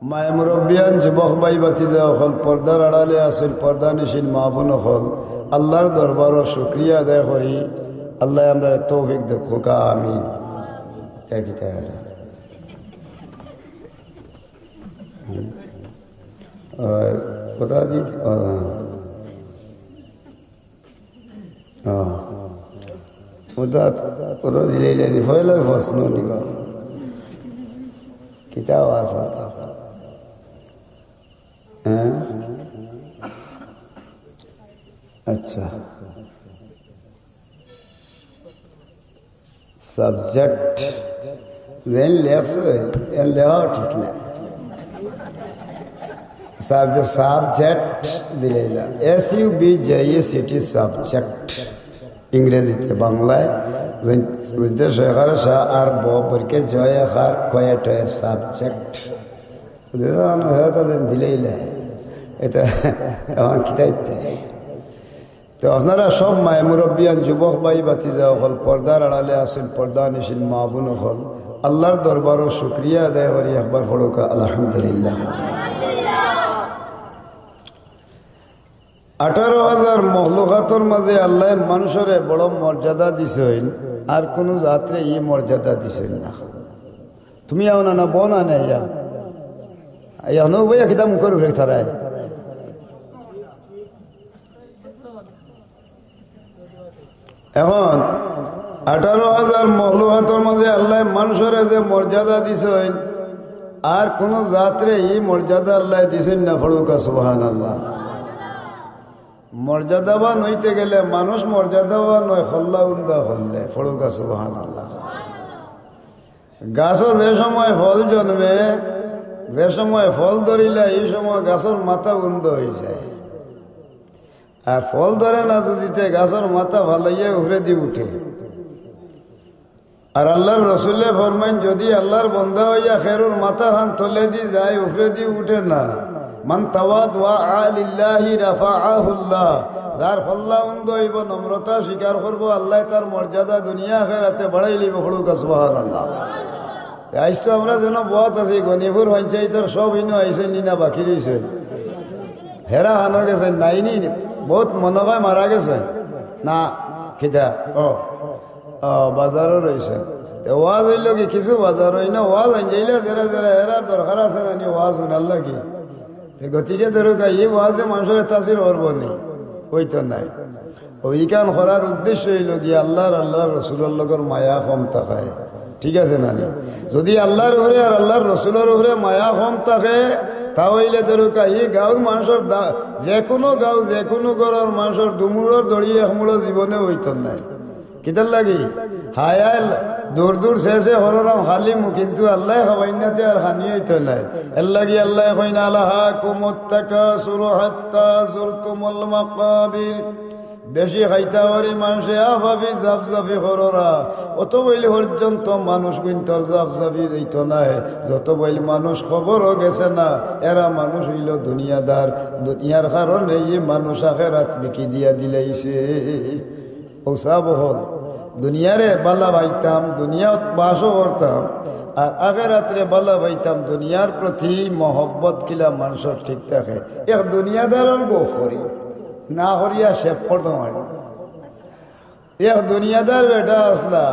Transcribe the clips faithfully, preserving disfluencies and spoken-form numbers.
মায়ে মুরব্বিয়ান, যুবক ভাই ভাতিজা অকল, পর্দার আড়ালে আছইন, পর্দানিশীন মা বোন অকল, আল্লাহর দরবারো শুকরিয়া আদায় করি, আল্লায় আমরারে তৌফিক দেউক, কউক্কা আমিন। ইতা কিতা ইটা? হুম। আর কথা দি, আহ, আহ, ওটা, ওটা দিলে নি, পয়লা প্রশ্ন নিবা। কিতা আওয়াজ অইতো? হ্যাঁ? আচ্ছা। সাবজেক্ট যেন লেখছে, এর লেখাও ঠিক না। সাবজে-, সাবজেক্ট দিলে না। S U B J E C T, subject. ইংরেজিতে, বাংলায়, যেন-, যেনতে শেখার সা আর ব বরকে জয় খার কয়ে টয়ে সাবজেক্ট। যেটা আমরা হয়তো দিলেই না। এটা আমার কিতাইতে। তো আপনারা সব মায়ে মুরব্বিয়ান, যুবক ভাই ভাতিজা অকল, পর্দার আড়ালে আছইন, পর্দানিশীন মা বোন অকল, আল্লাহর দরবারো শুকরিয়া আদায় করি, একবার পড়উক্কা আলহামদুলিল্লাহ। আঠারো হাজার মখলুকাতর মাঝে আল্লায় মানুষরে বড় মর্যাদা দিছইন, আর কুনু জাতরে ই মর্যাদা দিছইন না। তুমি আও না, না বও না, না ইয়া। ইয়া নু ভাইয়া কিতা মুখর উপরে তারায়। এখন আঠারো হাজার মখলুকাতর মাঝে আল্লায় মানুষরে যে মর্যাদা দিছইন, আর কুনু জাতরে ই মর্যাদা আল্লায় দিছইন না, পড়উক্কা সুবহানাল্লাহ। মর্যাদাবান অইতে গেলে মানুষ মর্যাদাবান অয়, কল্লা উন্দা করলে, পড়উক্কা সুবহানাল্লাহ। গাছো যে সময় ফল জন্মে, যে সময় ফল ধরিলা, ই সময় গাছর মাথা উন্দা অইযায়। আর ফল ধরে না যুদি, তে গাছর মাথা ফালাইয়া উপরেদি উঠে। আর আল্লাহর রসুলে ফরমাইন, যুদি আল্লাহর বন্দা অইয়া খেরুর মাথাখান তলেদি যায়, উপরেদি উঠে না, মান তাওয়াদা লিল্লাহি রাফাআহুল্লাহ, যার কল্লা উন্দা অইবো, নম্রতা স্বীকার করবো, আল্লায় তার মর্যাদা দুনিয়া আখেরাতে বাড়াইলিবো। পড়উক্কা সুবহানাল্লাহ। তে আইজ তো আমরা যেন বওয়াত আছি, গনিপুর পঞ্চায়েতর সব ইনো আইছইন নি, না বাকি রইছে? হেরা খানো গেছইন, নাই নি? বউত মনো কয় মারা গেছে না? কিতা? ও, ও, বাজারো রইছে। তে ওয়াজ অইলো কি? কিছু বাজারো অয় না, ওয়াজ আইন যাইলে যেরা যেরা হেরার দরকার আছে না নি, ওয়াজ হুনার লাগি। তে গতিকে ধরউক্কা, ই ওয়াজে মানষরে তাসির করবো নি? অইতো নায়। অউ ইখান করার উদ্দেশ্য অইলো গিয়া আল্লাহর, আল্লাহর রসুলর লগর মায়া কম থাকায়। ঠিক আছে না নি? যুদি আল্লাহর উপরে আর আল্লাহর রসুলর উপরে মায়া কম থাকে, তা অইলে ধরউক্কা ই গাউর মানষর দা-, যেকুনু গাউ, যেকুনু ঘরর মানষর দুমুড়র দড়ি একমুড়ো জীবনে অইতো নায়। কিতার লাগি? হায়াল দূর দূর শেষে হররাম খালি মুখ, কিন্তু আল্লায় খাওয়াইন না তে আর খানি অইতো নায়। এর লাগি আল্লায় কইন, আলহাকুমুত তাকাসুরু হাত্তা জুরতুমুল মাকাবির। বেশি খাইতা পারি মানষে আফাফি জাফজাফি কররা, অত বইল পর্যন্ত মানুষ গুইন্তর জাফজাফি যাইতো নায়। যত বইল মানুষ কবরো গেছে না, এরা মানুষ অইলো দুনিয়াদার। দুনিয়ার কারণে ই মানুষ আখেরাত বিকি দিয়া দিলাইছে। অউ সাব অকল, দুনিয়ারে বালা পাইতাম, দুনিয়াত বাসও করতাম, আর আখেরাতরে বালা পাইতাম, দুনিয়ার প্রতি মহব্বত কিলা মানষর ঠিক থাকে। এক দুনিয়াদারর গফরি না করিয়া শেষ করতাম আর। এক দুনিয়াদার বেটা আছলা,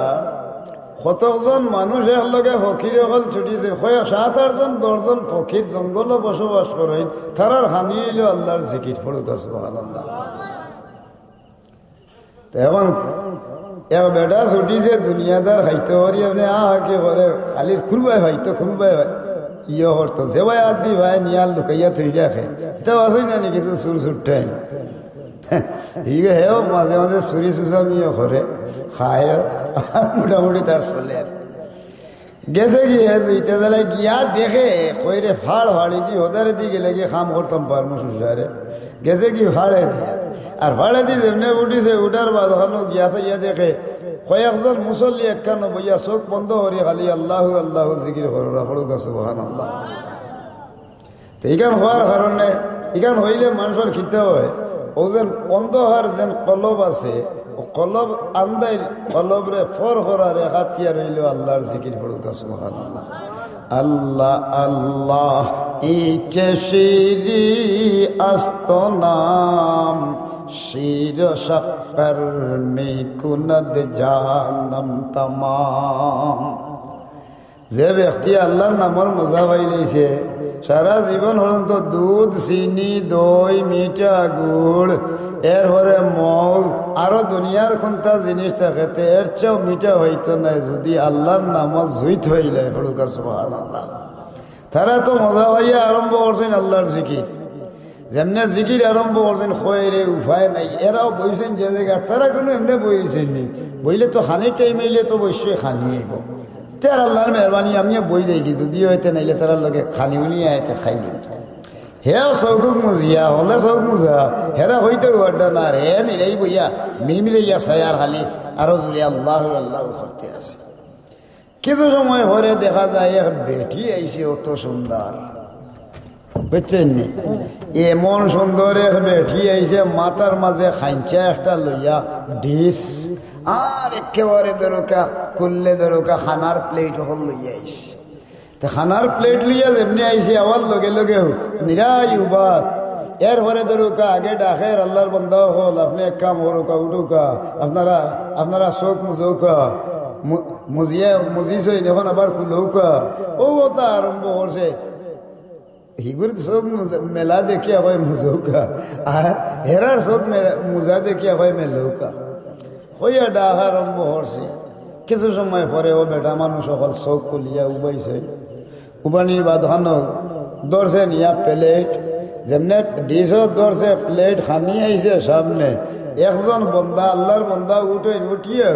কতকজন মানুষ একলগে ফকির অকল ছুটিছে, কয়েক সাত আটজন দশজন ফকির জঙ্গলো বসবাস করইন, তারার খানি অইলো আল্লাহর জিকির। পড়উক্কা সুবহানাল্লাহ। তে এখন এক বেটা ছুটিছে, দুনিয়াদার খাইতো পারি, আপনে আ হাকি করে, খালি কুনবায় খাইতো, কুনবায় ইয়ে করতো, যে বায় আত দি বায় নিয়া লুকাইয়া থুই রাখে। ইতা আছইন না নি কিছু চুর চুরটাইন? ই হেও মাঝে মাঝে চুরি চুচামিও করে, খায়ও, মোটামুটি তার চলের। গেছে গিয়া জুইতে জ্বালায় গিয়া দেখে, কইরে ফাড় ফাড়ি দি হদারে দি গেলে গিয়া কাম করতাম পারমু সুসারে। গেছে গি ফাড়ে দি। আর ফাড়ে দি যেমনে উঠিছে, উঠার বাদ অখানো গিয়া চাইয়া দেখে, কয়েকজন মুসল্লি একখানো বইয়া চউখ বন্ধ করি খালি আল্লাহু আল্লাহু জিকির কররা। পড়উক্কা সুবহানাল্লাহ। তে ইখান হওয়ার কারণে, ইখান অইলে মানষর কিতা অয়? অউ যেন অন্ধকার যেন কলব আছে, অউ কলব আন্দাইল, কলবরে ফর করার এক হাতিয়ার অইলো আল্লাহর জিকির। পড়উক্কা সুবহানাল্লাহ। الله الله، این چه شیری است و نام، شیر و شکر می‌کند جانم تمام. যে ব্যক্তি আল্লাহর নামর মজা পাইলাইছে, সারা জীবন পর্যন্ত দুধ, চিনি, দই, মিঠা, গুড়, এরপরে মৌ, আরো দুনিয়ার কুন্তা জিনিস থাকে, তে এর চেয়েও মিঠা হইতো নায় যদি আল্লাহর নামও জুইত হইলে। পড়ুকা সুবহানাল্লাহ। তারা তো মজা পাইয়া আরম্ভ করছইন আল্লাহর জিকির। যেমনে জিকির আরম্ভ করছইন, কয় রে উপায় নাই। এরাও বইছইন যে জায়গা, তারা কুনু এমনে বইছইন নি। বইলে তো খানির টাইম আইলে তো অবশ্যই খানি আইবো। তে আর আল্লাহর মেহেরবানি, আমিও বই যাইগি, যদি অইতে নাইলে তারার লগে খানি উনি আইতে খাইলি। হে চউখ মুজিয়া, হকলে চউখ মুজা, হেরা হইতে উয়ারডা না রে, নিরাই বইয়া, মিলমিলাইয়া চায় আর খালি আরো জুরে আল্লাহু আল্লাহু করতে আছে। কিছু সময় পরে দেখা যায় এক বেটি আইছে, অত সুন্দর, বুঝছইন নি? এমন সুন্দর এক বেটি আইছে, মাথার মাঝে খাইঞ্চা একটা লইয়া, ডিশ, আর একেবারে দরকা, কুল্লে দরকা, খানার প্লেট অকল লইয়া আইছে। তে খানার প্লেট লইয়া যেমনে আইছে, আওয়ার লগে লগে নিরাই উবাত। এরপরে দরকা আগে ডাকের, "আল্লাহর বান্দা অকল, আপনে এক কাম করুকা, উঠুকা, আপনারা, আপনারা চউখ মুজুকা, মু-, মুজিয়া, মুজিছইন, এখন আবার খুলুকা।" অউ কথা আরম্ভ করছে। হিগুর চউখ মুজা-, মেলা দেখিয়া কয় মুজুকা, আর হেরার চউখ মে-, মুজা দেখিয়া কয় মেলুকা। কইয়া ডাক আরম্ভ করছে। কিছু সময় পরে অউ বেটা মানুষ অকল চউখ খুলিয়া উবাইছে। উবানির বাদ খানো ধরছে নিয়া প্লেট, যেমনে ডিশও ধরছে, প্লেট খানি আইছে সামনে। একজন বন্দা, আল্লাহর বন্দা উঠইন, উঠিয়া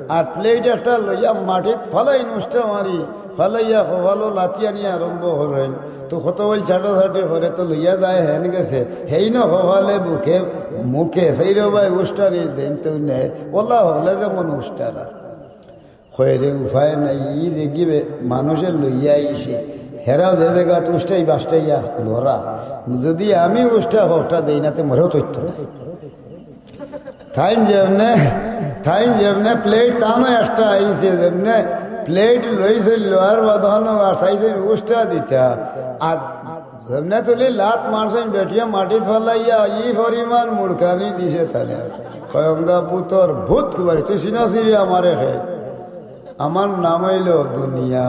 আর প্লেট একটা লইয়া মাটিত ফালাইন, উষ্টা মারি ফালাইয়া কপালো লাথি আনি আরম্ভ করইন। তো কত বইল ছাটাছাটি করে তো লইয়া যায় হেন গেছে, হেইন কপালে বুকে মুখে সেই রে ভাই উষ্টানি দেন তো নেয়, ওলা হকলে যেমন উষ্টারা। কয় রে উপায় নাই, ই যে গিবে মানুষে লইয়া আইছে, হেরা যে জাগাত উষ্টাই বাষ্টাইয়া লড়া, যদি আমি উষ্টা হকটা দেই না, তে মরেও তৈত না। তাইন যেমনে, তাইন যেমনে প্লেট তানো একটা আইছে, যেমনে প্লেট লইছে, লওয়ার বাদ হনো আর চাইছে উষ্টা দিতা, আর যেমনে তুলি লাত মারছইন বেটিয়ে মাটিত ফালাইয়া, ই পরিমাণ মুড়কানি দিছে তানে। কয়ঙ্গা পুতর ভূত কুবারি, তুই চিনস নি রে আমারে হে? আমার নাম অইলো দুনিয়া।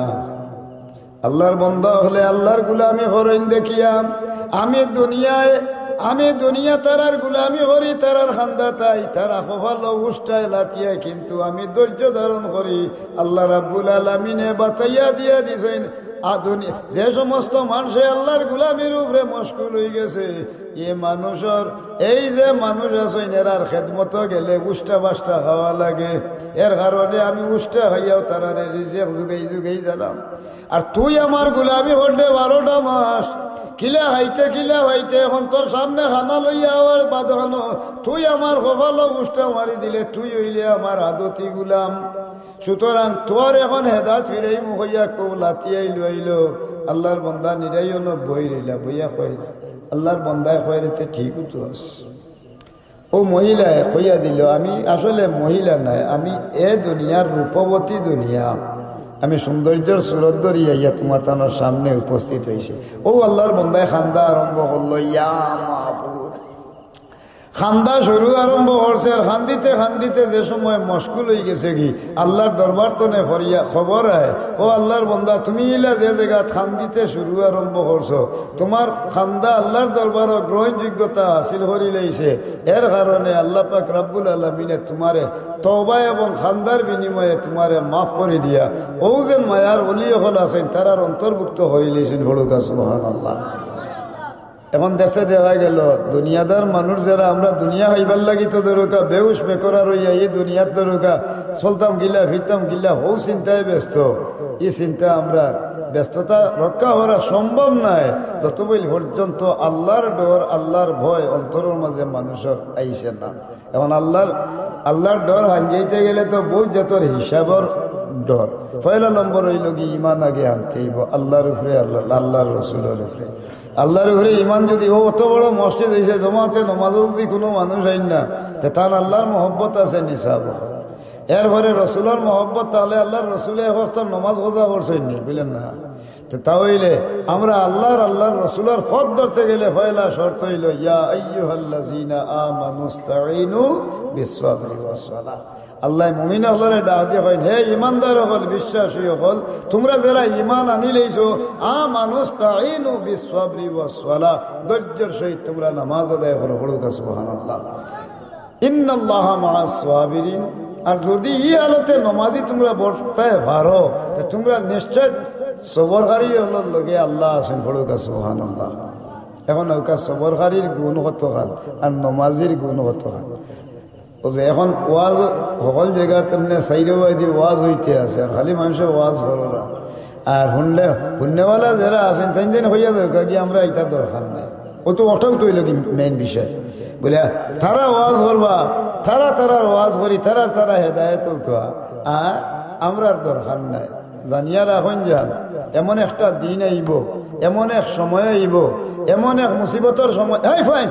আল্লাহর বন্দা অকলে আল্লাহর গুলামি করইন দেখিয়া আমি দুনিয়ায়, আমি দুনিয়া তারার গুলামি করি, তারার খান্দাত আই, তারা কপালো উষ্টায় লাথিয়ায়, কিন্তু আমি ধৈর্য ধারণ করি। আল্লাহ রাব্বুল আলামিনে বাতাইয়া দিয়া দিছইন, আ দুনি-, যে সমস্ত মানষে আল্লাহর গুলামির উপরে মশগুল অইগেছে, ই মানুষর, এই যে মানুষ আছইন, এরার খেদমতো গেলে উষ্টা বাষ্টা খাওয়া লাগে। এর কারণে আমি উষ্টা খাইয়াও তারারে রিজেক জুগাই জুগাই যারাম। আর তুই আমার গুলামি করলে বারোটা মাস, কিলা খাইতে কিলা খাইতে, এখন তোর সামনে খানা লইয়া আওয়ার বাদ খানো, তুই আমার কপালো উষ্টা মারি দিলে, তুই অইলে আমার আদতি গুলাম। সুতরাং তোর এখন হেদাত ফিরাইমু কইয়া কও লাথিয়াই লইলো। আল্লাহর বন্দা নিরাইও ন বই রইলা, বইয়া কয়, আল্লাহর বন্দায় কয় রে, তে ঠিকও তো আছ। অউ মহিলায় কইয়া দিল, আমি আসলে মহিলা নায়, আমি এ দুনিয়ার রূপবতী দুনিয়া, আমি সৌন্দর্যর সুরত ধরিয়া ইয়া তুমার তানর সামনে উপস্থিত অইছি। অউ আল্লাহর বন্দায় খান্দা আরম্ভ করলো, ইয়া মাবুদ। খান্দা শুরু আরম্ভ করছে, আর খান্দিতে খান্দিতে যে সময় মশগুল অইগেছে গি, আল্লাহর দরবার তনে ফরিয়া খবর আয়, ও আল্লাহর বন্দা, তুমি ইলা যে জাগাত খান্দিতে শুরু আরম্ভ করছো, তুমার খান্দা আল্লাহর দরবারো গ্রহণযোগ্যতা হাসিল করিলাইছে। এর কারণে আল্লাহ পাক রাব্বুল আলামিনে তুমারে তওবা এবং খান্দার বিনিময়ে তুমারে মাফ করি দিয়া, অউ যেন মায়ার ওলি অকল আছইন, তারার অন্তর্ভুক্ত করিলাইছইন। পড়ুকা সুবহানাল্লাহ। এখন দেখতে দেখা গেল, দুনিয়াদার মানুষ যেরা, আমরা দুনিয়া খাইবার লাগি তো দরকা, বেহুশ বেকরার অইয়া ই দুনিয়াত দরকা, চলতাম কিলা, ফিরতাম কিলা, হউ চিন্তায় ব্যস্ত। ই চিন্তা আমরা ব্যস্ততা রক্ষা করা সম্ভব নায়, যতবইল পর্যন্ত আল্লাহর ডর, আল্লাহর ভয় অন্তরর মাঝে মানুষর আইছে না। এখন আল্লাহর, আল্লাহর ডর হাঞ্জাইতে গেলে তো বউত জাতর হিসাবর ডর। পয়লা নম্বর অইলো গি, ইমান আগে আনতে অইবো আল্লাহর উপরে, আল্লাহ, আল্লাহর রসুলর উপরে। আল্লাহর উপরে ইমান যদি, ও অত বড় মসজিদ অইছে, জমাতে নমাজও যদি কুনু মানুষ আইন না, তে তান আল্লাহর মহব্বত আছে নি সাব? এরপরে রসুলর মহব্বত, তাহলে আল্লাহর রসুলে এক ওয়াক্ত নমাজ কাজা করছইন নি, বুঝলেন না? তা অইলে আমরা আল্লাহর, আল্লাহর রসুলর পথ ধরতে গেলে পয়লা শর্ত অইলো, "ইয়া আইয়ুহাল্লাযীনা আমানুস্তাঈনু বিসসাবরি ওয়াসসালাহ।" আল্লায় মুমিন অকলরে ডাক দিয়া কইন, "হে ইমানদার অকল, বিশ্বাসী অকল, তুমরা যেরা ইমান আনিলাইছো, আমানুস্তাঈনু বিসসাবরি ওয়াসসালাহ, ধৈর্যর সহিত তুমরা নামাজ আদায় করো।" পড়ুক্কা সুবহানাল্লাহ। ইন্নাল্লাহা মাআস সাবিরিন। আর যুদি ই হালতে নমাজি তুমরা বর্তায় পারো, তে তুমরা নিশ্চয় সবরকারী অকলর লগে আল্লাহ আছইন। পড়ুক্কা সুবহানাল্লাহ। এখন অউক্কা সবরকারীর গুণ কতখান আর নমাজির গুণ কতখান। অউ যে এখন ওয়াজ হকল জাগাত এমনে চাইরোবায়দি ওয়াজ অইতে আছে, আর খালি মানষে ওয়াজ কররা। আর হুনলে, হুননেওয়ালা যেরা আছইন, তাইন যেন কইয়া দেউক্কা কি আমরা ইতার দরকার নাই। অউ তো অটাউ তো অইলো কি মেইন বিষয়। বুলে, তারা ওয়াজ করবা, তারা তারার ওয়াজ করি, তারার তারা হেদায়েত অউক্কা, আর আমরার দরকার নাই। জানিয়া রাখইন যান, এমন একটা দিন আইবো, এমন এক সময় আইবো, এমন এক মুসিবতর সময়, এই ফাইন,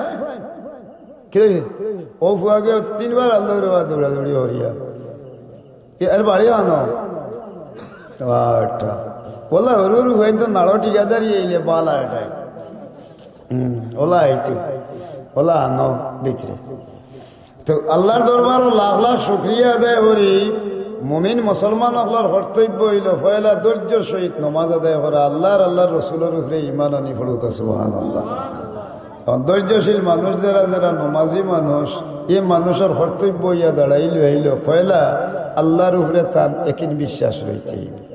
কি অউ ফুয়াগে তিনবার আল্লাহর ওয়াজ দৌড়াদৌড়ি করিয়া। এর বাড়ি আনো। আচ্ছা। ওলা হুরু হুরু হইন তো নাড়ো ঠিকাদারি এইলে বালা এটাই। হুম, ওলা আইছে। ওলা আনো ভিতরে। তো আল্লাহর দরবারো লাখ লাখ শুকরিয়া আদায় করি। মুমিন মুসলমান অকলর কর্তব্য অইলো পয়লা ধৈর্যর সহিত নমাজ আদায় করা, আল্লাহর, আল্লাহর রসুলর উপরে ইমান আনি। পড়ুক্কা সুবহানাল্লাহ। অধৈর্যশীল মানুষ যেরা, যেরা নমাজি মানুষ, ই মানুষর কর্তব্য অইয়া দাঁড়াইলো অইলো পয়লা আল্লাহর উপরে তান একিন বিশ্বাস রইতে অইবো,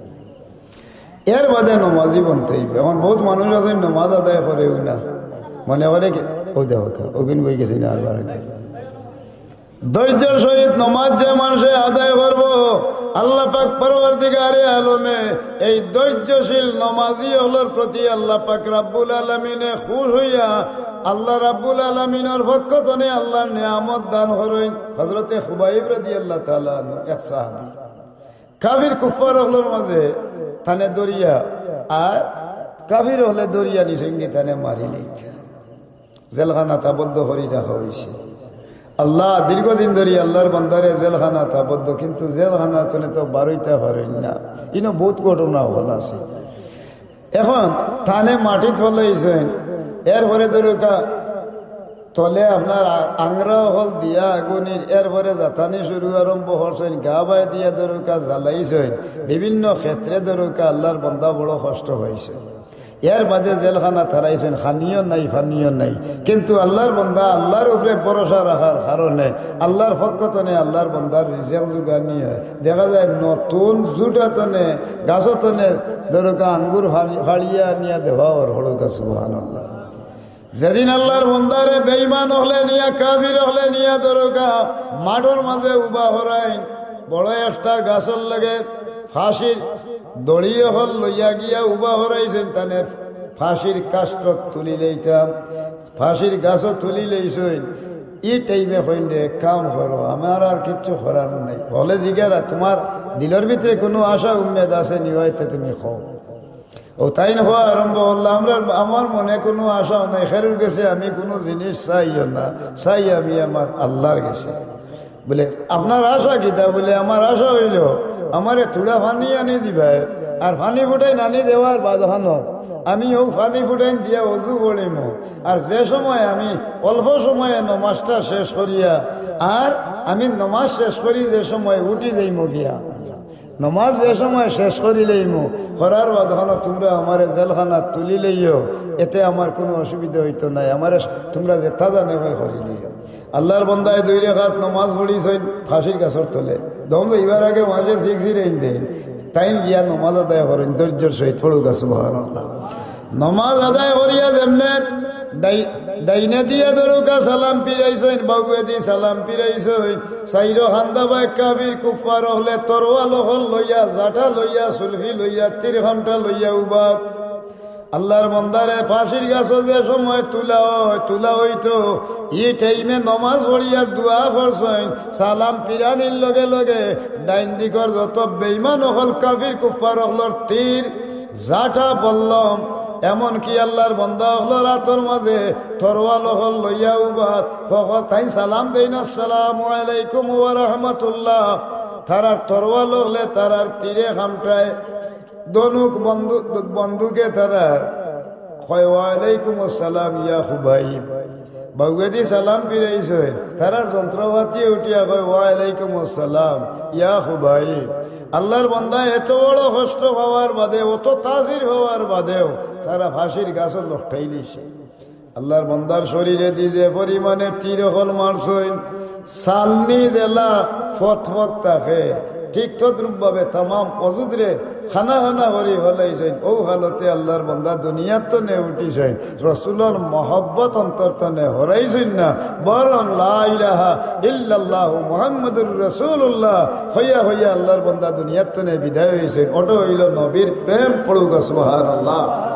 এর বাদে নমাজি বনতে অইবো। এখন বউত মানুষ আছইন নমাজ আদায় করেউ না, মনে করে কি, অউ দেখো, অগুইন বই গেছে না, আর বারে ধৈর্যর সহিত নমাজ যে মানষে আদায় করবো, আল্লাহ পাক পরওয়ারদিগারে আলমে এই ধৈর্যশীল নমাজি অকলর প্রতি আল্লাহ পাক রাব্বুল আলামিনে খুশ অইয়া আল্লাহ রাব্বুল আলামিনর পক্ষ তনে আল্লাহর নিয়ামত দান করইন। হযরতে খুবাইব রাদিয়াল্লাহু তাআলা আনহু এক সাহাবী, কাফির কুফফার অকলর মাঝে তানে ধরিয়া, আর কাফির অকলে ধরিয়া নিছইন গি তানে মারিলাইতা। জেলখানাত আবদ্ধ করি রাখা অইছে। আল্লাহ দীর্ঘদিন ধরি আল্লাহর বান্দারে জেলখানাত আবদ্ধ, কিন্তু জেলখানা তনে তো বারইতা পারইন না। ইনো বউত ঘটনা অকল আছে। এখন তানে মাটিত ফালাইছইন, এরপরে ধরুক্কা তলে আপনার আ-, আংরা অকল দিয়া আগুনির, এরপরে জাতানি শুরু আরম্ভ করছইন, গা বায় দিয়া ধরুক্কা জ্বালাইছইন, বিভিন্ন ক্ষেত্রে ধরুক্কা আল্লাহর বান্দা বড় কষ্ট পাইছে। এর বাদে জেলখানাত হারাইছইন, খানিও নাই, পানিও নাই। কিন্তু আল্লাহর বান্দা আল্লাহর উপরে ভরসা রাখার কারণে আল্লাহর পক্ষ তনে আল্লাহর বান্দার রিজেক জুগানি অয়। দেখা যায় নতুন জুটা তনে, গাছ তনে ধরুক্কা আঙ্গুর ফাড়ি-, ফাড়িয়া আনিয়া দেওয়া অর। পড়ুক্কা সুবহানাল্লাহ। যেদিন আল্লাহর বান্দারে বেঈমান অকলে নিয়া, কাফির অকলে নিয়া ধরুক্কা মাঠর মাঝে উবা করাইন, বড় একটা গাছর লগে ফাঁসির দড়ি অকল লইয়া গিয়া উবা করাইছইন, তানে ফাঁসির কাষ্ঠত তুলিলাইতা, ফাঁসির গাছত তুলিলাইছইন। ই টাইমে কইন দে, "এক কাম করো, আমার আর কিচ্ছু করার নাই।" অকলে জিগাইরা, "তুমার দিলর ভিতরে কুনু আশা উম্মেদ আছে নি? অইতে তুমি কও।" অউ তাইন কওয়া আরম্ভ করলা, "আমরার, আমার মনে কুনু আশাও নাই, কেউর গেছে আমি কুনু জিনিস চাইও না, চাই আমি আমার আল্লাহর গেছে।" বুলে, "আপনার আশা কিতা?" বুলে, "আমার আশা অইলো আমারে থুড়া পানি আনি দিবায়, আর পানি ফুটাইন আনি দেওয়ার বাদ অখানো আমি অউ পানি ফুটাইন দিয়া অজু করিমু, আর যে সময় আমি অল্প সময়ে নমাজটা শেষ করিয়া, আর আমি নমাজ শেষ করি যে সময় উঠি যাইমু গিয়া।" নমাজ যে সময় শেষ করিলাইমু, করার বাদ অখানো তুমরা আমারে জেলখানাত তুলিলাইও, এতে আমার কুনু অসুবিধা অইতো নায়, আমারে তুমরা যেতা জানে অয় করিলাইও। আল্লাহর বান্দায় দুই রেকাত নমাজ পড়িছইন ফাঁসির গাছর তলে, দম লইবার আগে মাঝে সিক সিরাইন দেইন, তাইন গিয়া নমাজ আদায় করইন ধৈর্যর সহিত। পড়ুক্কা সুবহানাল্লাহ। নমাজ আদায় করিয়া যেমনে ডাই-, ডাইনে দিয়া ধরুক্কা সালাম ফিরাইছইন, বাউয়েদি সালাম ফিরাইছইন, চাইরো কান্দা বায় কাফির কুফফার অকলে তরোয়াল অকল লইয়া, জাটা লইয়া, সুলফি লইয়া, তীর খামটা লইয়া উবাত। আল্লাহর বান্দারে ফাঁসির গাছো যে সময় তুলা অয়, তুলা অইতো, ই টাইমে নমাজ পড়িয়া দোয়া করছইন, সালাম ফিরানির লগে লগে ডাইন দিকর যত বেঈমান অকল, কাফির কুফফার অকলর তীর জাটা বল্লম, এমনকি আল্লাহর বান্দা অকলর আতর মাঝে তরোয়াল অকল লইয়া উবাত, ফকত তাইন সালাম দেইন, "আসসালামু আলাইকুম ওয়া রাহমাতুল্লাহ।" তারার তরোয়াল অকলে তারার তীরে খামটায়, ধনুক বন্দু-, বন্দুকে তারা কয়, "ওয়ালাইকুম আসসালাম ইয়া খুবাইব।" বাউয়েদি সালাম ফিরাইছে, তারার যন্ত্রপাতি উঠিয়া কয়, "ওয়ালাইকুম আসসালাম ইয়া খুবাইব।" আল্লাহর বান্দা এত বড় কষ্ট পাওয়ার বাদে, অত তাজির হওয়ার বাদেও তারা ফাঁসির গাছও লটকাইলিছে। আল্লাহর বান্দার শরীরেদি যে পরিমাণে তীর অকল মারছইন, চালনি যেলা ফত ফত থাকে, ঠিক তদ্রূপ ভাবে তামাম অজুদরে খানা খানা করি ফালাইছইন। অউ হালতে আল্লাহর বান্দা দুনিয়ার তনে উঠিছইন, রসুলর মহব্বত অন্তর তনে হরাইছইন না, বরং লা ইলাহা ইল্লাল্লাহু মুহাম্মাদুর রাসূলুল্লাহ হইয়া হইয়া আল্লাহর বান্দা দুনিয়ার তনে বিদায় অইছইন। অটা অইলো নবীর প্রেম। পড়ুকা সুবহানাল্লাহ।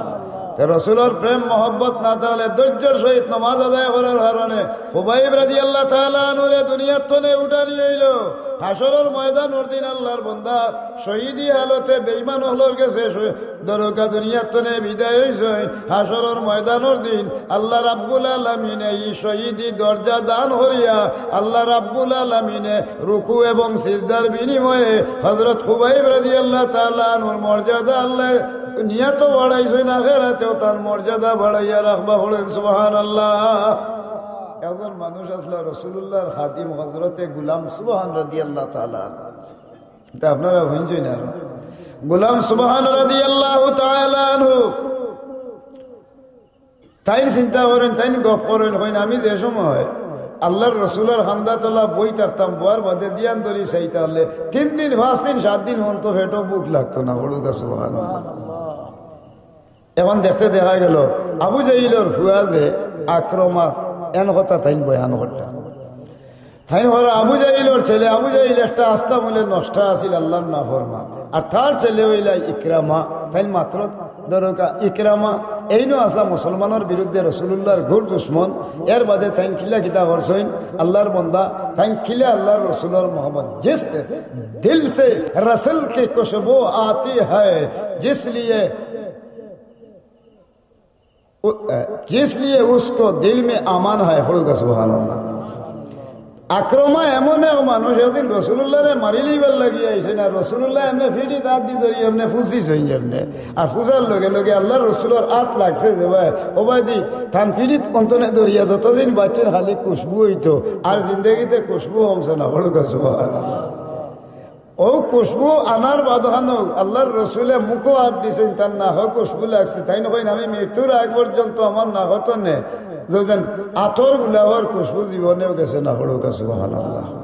তে রসুলর প্রেম মহব্বত না থাকলে ধৈর্যর সহিত নামাজ আদায় করার কারণে খুবাইব রাদিয়াল্লাহু তাআলা আনহুরে দুনিয়ার তনে উঠানি অইলো। হাশরর ময়দানর দিন আল্লাহর বান্দা শহীদি হালতে বেঈমান অকলর গেছে শ-, দরকা দুনিয়ার তনে বিদায় অইছইন। হাশরর ময়দানর দিন আল্লাহ রাব্বুল আলামিনে ই শহীদি দরজা দান করিয়া আল্লাহ রাব্বুল আলামিনে রুকু এবং সিজদার বিনিময়ে হযরত খুবাইব রাদিয়াল্লাহু তাআলা আনহুর মর্যাদা আল্লাহ দুনিয়াত বাড়াইছইন, আখেরাতেও তার মর্যাদা বাড়াইয়া রাখবা। পড়েন সুবহানাল্লাহ। একজন মানুষ আছলা রসুলুল্লাহর খাদিম হযরতে গুলাম সুবহান রাদিয়াল্লাহু তাআলা আনহু। ইটা আপনারা হুনছইন আর? গুলাম সুবহান রাদিয়াল্লাহু তাআলা আনহু। তাইন চিন্তা করইন, তাইন গফ করইন, কইন, "আমি যে সময় আল্লাহর রসুলর কান্দাতলা বই থাকতাম, বওয়ার বাদে ধিয়ান ধরি চাইতা অইলে তিন দিন, পাঁচ দিন, সাত দিন অন্ত পেটো ভুক লাগতো না।" পড়ুকা সুবহানাল্লাহ। এখন দেখতে দেখা গেল আবু জাহিলর ফুয়া যে ইকরামা, এন কথা তাইন বয়ান করতা। তাইন অইলা আবু জাহিলর ছেলে, আবু জাহিল একটা আস্তা মূলে নষ্টা আছিল, আল্লাহর নাফরমান। আর তার ছেলে অইলা ইকরামা, তাইন মাত্র দরকা ইকরামা। এইনও আছলা মুসলমানর বিরুদ্ধে রসুলুল্লাহর ঘোর দুশমন। এর বাদে তাইন কিলা কিতা করছইন, আল্লাহর বান্দা, তাইন কিলা আল্লাহর রসুলর মহব্বত, "জিস দিল সে রসুল কি খুশবু আতি হ্যায়, জিস লিয়ে উ-, এ, জিস লিয়ে উসকো দিল মে আমান হ্যায়।" পড়ুকা সুবহানাল্লাহ। ইকরামা এমন এক মানুষ, একদিন রসুলুল্লাহরে মারিলিবার লাগি আইছইন, আর রসুলুল্লাহ এমনে পিঠিত আত দি ধরি এমনে ফুছিছইন এমনে। আর ফুছার লগে লগে আল্লাহর রসুলর আত লাগছে যে ভাই, ও ভাই দি, তান পিঠিত অন্তনে ধরিয়া যতদিন বাঁচছইন খালি খুশবু অইতো, আর জিন্দেগিতে খুশবু কমছে না। পড়ুকা সুবহানাল্লাহ। অউ খুশবু আনার বাদ খানো আল্লাহর রসুলে মুখো আত দিছইন, তান নাকো খুশবু লাগছে। তাইন কইন, "আমি মৃত্যুর আগ পর্যন্ত আমার নাকো তনে যেন আতর গোলাপর খুশবু জীবনেও গেছে না।" পড়ুকা সুবহানাল্লাহ।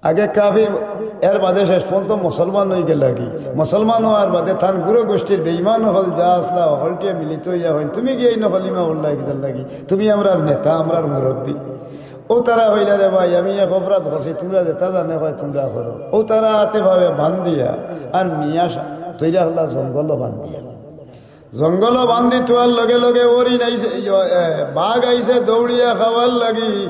আগে কাফির, এর বাদে শেষ পর্যন্ত মুসলমান অইগেলাগি। মুসলমান অওয়ার বাদে তান গুরু গোষ্ঠীর বেঈমান অকল যা আছলা, হকলটিয়ে মিলিত অইয়া কইন, "তুমি গিয়া ইনো কলিমা পড়লায় কিতার লাগি? তুমি আমরার নেতা, আমরার মুরব্বি।" অউ তারা কইলা, "রে ভাই, আমি এক অপরাধ করছি, তুমরা যেতা জানে কয় তুমরা করো।" অউ তারা আতে পাওয়ে বান্দিয়া আর নিয়া সা-, তৈরা অইলা জঙ্গলো বান্দিয়া। জঙ্গলো বান্দি থওয়ার লগে লগে হরিণ আইছে, ইয়ো, এ, বাঘ আইছে দৌড়িয়া খাওয়ার লাগি।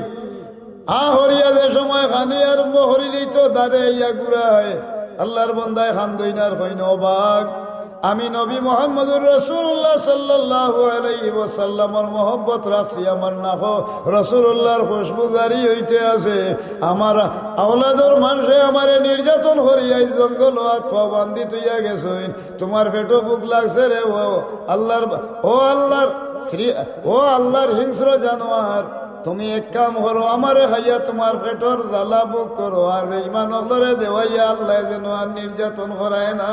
আ হরিয়া যে সময় খানি আরম্ভ করিলিতো দারে আইয়া ঘুরায়। আল্লাহর বান্দায় কান্দইন আর কইন, "ও বাঘ, আমি নবী মুহাম্মদুর রাসূলুল্লাহ সাল্লাল্লাহু আলাইহি ওয়াসাল্লামর মহব্বত রাখছি, আমার নাকো রাসূলুল্লাহর খুশবু জারি অইতে আছে, আমার আওলাদর মানষে আমারে নির্যাতন করিয়া এই জঙ্গলো আত পাও বান্দি থইয়া গেছইন, তুমার পেটো ভুক লাগছে রে।" ও আল্লাহর, ও আল্লাহর শ্রী-, ও আল্লাহর হিংস্র জানোয়ার, তুমি এক কাম করো, আমারে খাইয়া তুমার পেটর জ্বালা ভোগ করো, আর বেঈমান অকলরে দেওয়াইয়া আল্লায় যেন আর নির্যাতন করায় না।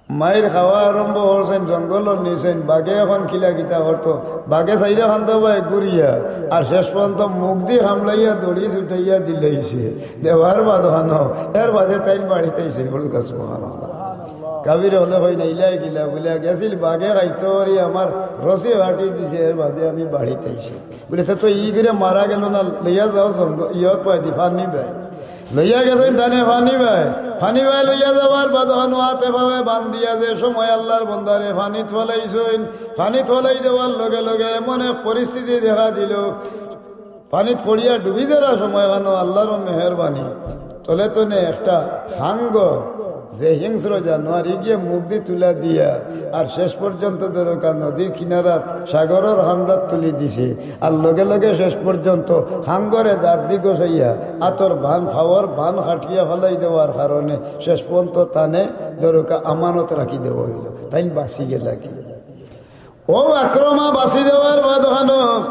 মাইর খাওয়া আরম্ভ করছইন, জঙ্গলর নিছইন, বাঘে এখন কিলা কিতা করতো, বাঘে চাইরা কান্দা বায় ঘুরিয়া, আর শেষ পর্যন্ত মুখ দি কামড়াইয়া দড়ি ছুটাইয়া দিলাইছে, দেওয়ার বাদ খানো, এর বাদে তাইন বাড়িত আইছইন। পড়ুকা সুবহানাল্লাহ। কাফির অকলে কইন, "ইলা কিলা?" বুলে, "গেছিল বাঘে খাইতো করি আমার রশি কাটি দিছে, এর বাদে আমি বাড়িত আইছি।" বুলে, "তে তো ই করে মারা গেল না, লইয়া যাও জঙ্গল, ইয়ত পাই দি, পানি বায়।" লইয়া গেছইন তানে পানি বায়, পানি বায় লইয়া যাওয়ার বাদ খানো আতে পাওয়ে বান্দিয়া যে সময় আল্লাহর বান্দারে পানিত ফালাইছইন, পানিত ফালাই দেওয়ার লগে লগে এমন এক পরিস্থিতি দেখা দিল, পানিত পড়িয়া ডুবি যারা সময় খানো আল্লাহর মেহেরবানি, তলে তনে একটা হাঙ্গর, যে হিংস্র জানোয়ার ইগিয়ে মুখ দি তুলা দিয়া আর শেষ পর্যন্ত দরকা নদীর কিনারাত সাগরর হান্দাত তুলি দিছে। আর লগে লগে শেষ পর্যন্ত হাঙ্গরে দাঁত দি ঘষাইয়া আতর বান খাওয়ার বান খাটিয়া ফালাই দেওয়ার কারণে শেষ পর্যন্ত তানে দরকা আমানত রাখি দেওয়া অইলো, তাইন বাঁচি গেলা কি। ও আক্রমা বাঁচি যাওয়ার বাদ খানো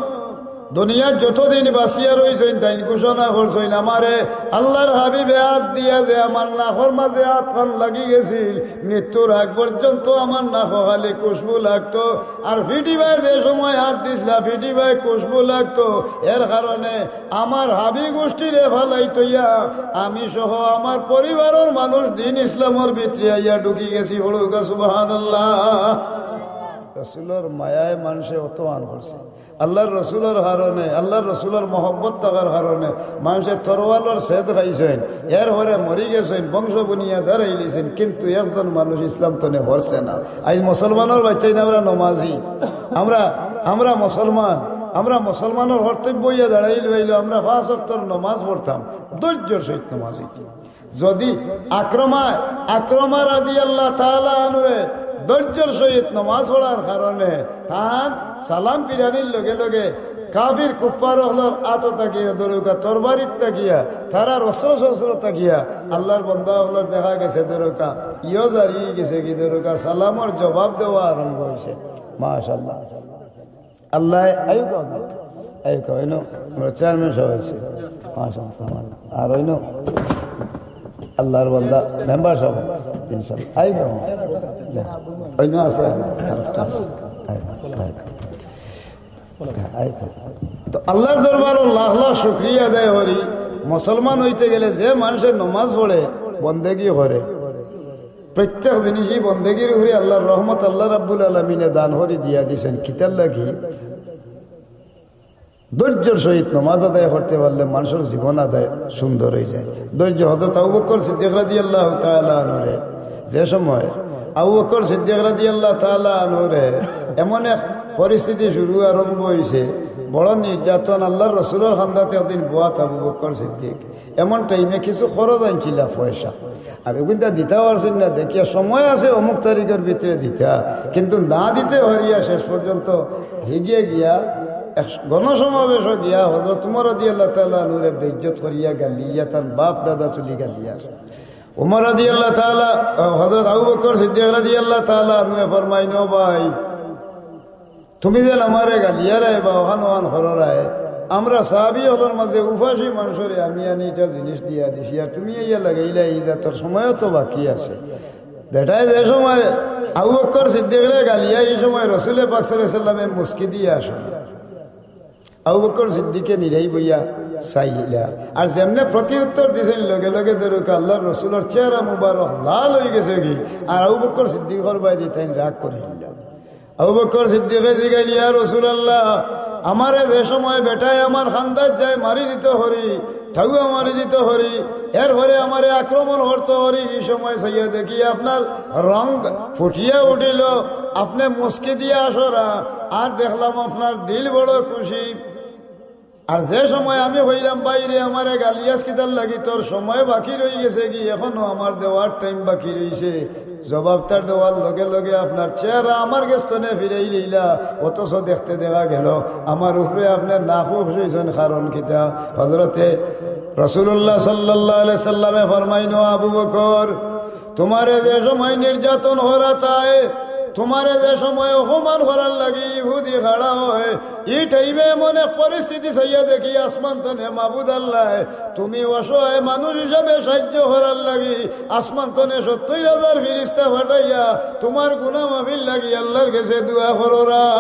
দুনিয়াত যতদিন বাঁচিয়া রইছইন, তাইন ঘোষণা করছইন, "আমারে আল্লাহর হাবিবে আত দিয়া যে আমার নাকর মাঝে আত খান লাগি গেছিল, মৃত্যুর আগ পর্যন্ত আমার নাকো খালি খুশবু লাগতো। আর ফিটিবায় যে সময় আত দিছলা, ফিটিবায় খুশবু লাগতো। এর কারণে আমার হাবি গোষ্ঠীরে ফালাই তইয়া আমি সহ আমার পরিবারর মানুষ দিন ইসলামর ভিতরে আইয়া ঢুকি গেছি।" পড়ুক্কা সুবহানাল্লাহ। রসুলর মায়ায় মানষে অত আন করছে। আল্লাহর রসুলর কারণে, আল্লাহর রসুলর মহব্বত থাকার কারণে মানষে তরোয়ালর ছেদ খাইছইন, এরপরে মরি গেছইন, বংশ বুনিয়া দাঁড়াইলিছইন, কিন্তু একজন মানুষ ইসলাম তনে হরছে না। আইজ মুসলমানর বাচ্চাইন আমরা নমাজি, আমরা, আমরা মুসলমান, আমরা মুসলমানর কর্তব্য ইয়া দাঁড়াইল অইলো আমরা পাঁচ ওয়াক্তর নমাজ পড়তাম, ধৈর্যর সহিত নমাজ অইতো। যদি আক্রমা, আক্রমা রাদিয়াল্লাহু তাআলা আনহুয়ে ধৈর্যর সহিত নমাজ পড়ার কারণে তান সালাম ফিরানির লগে লগে কাফির কুফফার অকলর আতো থাকিয়া দরকা, তরবারিত থাকিয়া, তারার অস্ত্র শস্ত্র থাকিয়া আল্লাহর বন্দা অকলর দেখা গেছে দরকা, ইয়ো জারি গেছে কি দরকা, সালামর জবাব দেওয়া আরম্ভ অইছে। মাশাআল্লাহ। আল্লাহ, আইউক্কা, আইউক্কা, অইনো, আমরার চেয়ারম্যান সাব আইছে। মাশাআল্লাহ। আর অইনো, আল্লাহর বান্দা, মেম্বার সাব, ইনশাআল্লাহ। আইউক্কা, অইনো আছে, আরেকটা আছে। আইউক্কা, আইউক্কা। আইউক্কা। তো আল্লাহর দরবারো লাখ লাখ শুকরিয়া আদায় করি, মুসলমান অইতে গেলে যে মানষে নমাজ পড়ে, বন্দেগি করে, প্রত্যেক জিনিসই বন্দেগির উপরে আল্লাহর রহমত আল্লাহ রাব্বুল আলামিনে দান করি দিয়া দিছেন। কিতার লাগি? ধৈর্যর সহিত নমাজ আদায় করতে পারলে মানষর জীবন আদায় সুন্দর অইযায়। ধৈর্য। হযরত আবু বকর সিদ্দিক রাদিয়াল্লাহু তাআলা আনহুরে যে সময়, আবু বকর সিদ্দিক রাদিয়াল্লাহু তাআলা আনহুরে এমন এক পরিস্থিতি শুরু আরম্ভ অইছে, বড় নির্যাতন। আল্লাহর রসুলর কান্দাত একদিন বওয়াত আবু বকর সিদ্দিক, এমন টাইমে কিছু খরচ আনছিলা পয়সা, আর অগুইনতা দিতা পারছইন না, দেখিয়া সময় আছে অমুক তারিখর ভিতরে দিতা, কিন্তু না দিতে পারিয়া শেষ পর্যন্ত হিগে গিয়া এক গণসমাবেশো গিয়া হযরত উমর রাদিয়াল্লাহু তাআলা আনহুরে বেইজ্জত করিয়া গালিয়া, তান বাপ দাদা তুলি গালিয়ার। উমর রাদিয়াল্লাহু তাআলা, হযরত আবু বকর সিদ্দিক রাদিয়াল্লাহু তাআলা আনহুয়ে ফরমাইন, "ও ভাই, তুমি যেন আমারে গালিয়ারায় বা অখান অখান কররায়, আমরা সাহাবি অকলর মাঝে উপাসী মানষরে আমি আনি ইটা জিনিস দিয়া দিছি, আর তুমি আইয়া লাগাইলায়, ই জাতর সময়ও তো বাকি আছে।" বেটায় যে সময় আবু বকর সিদ্দিকরে গালিয়া, ই সময় রসুলে পাক সাল্লাল্লাহু আলাইহি ওয়াসাল্লামে মুস্কি দিয়া আসে। আবু বকর সিদ্দিকে নিরাই বইয়া চাইলা, আর যেমনে প্রতি উত্তর দিছইন, লগে লগে দরকা আল্লাহর রসুলর চেহারা মুবারক লাল অইগেছে গি, আর আবু বকর সিদ্দিকর বায়দি তাইন রাগ করিলা। আবু বকর সিদ্দিকে জিগাইল, "ইয়া রাসূলুল্লাহ, আমারে যে সময় বেটায় আমার কান্দাত যায় মারি দিতো পারি, ঠাউয়া মারি দিতো পারি, এরপরে আমারে আক্রমণ করতো পারি, ই সময় চাইয়া দেখি আপনার রং ফুটিয়া উঠিল, আপনে মুস্কি দিয়া আসরা, আর দেখলাম আপনার দিল বড় খুশি।" আর যে সময় আমি কইলাম, "বাইরে আমারে গালিয়াস কিতার লাগি, তোর সময় বাকি রইগেছে গি, এখনো আমার দেওয়ার টাইম বাকি রইছে," জবাবটা দেওয়ার লগে লগে আপনার চেহারা আমার গেছ তনে ফিরাইলাইলা, অথচ দেখতে দেখা গেল আমার উপরে আপনে নাখুশ অইছইন। কারণ কিতা? হযরতে রাসূলুল্লাহ সাল্লাল্লাহু আলাইহি সাল্লামে ফরমাইন, "ও আবু বকর, তুমারে যে সময় নির্যাতন করা তায়, তুমারে যে সময় অপমান করার লাগি ইহুদি খাড়া অয়, ই টাইমে এমন এক পরিস্থিতি চাইয়া দেখি আসমান তনে মাবুদ আল্লায় তুমি অসহায় মানুষ হিসাবে সাহায্য করার লাগি আসমান তনে সত্তইর হাজার ফিরিস্তা পাঠাইয়া তুমার গুনা মাফির লাগি আল্লার গেছে দোয়া কররা।"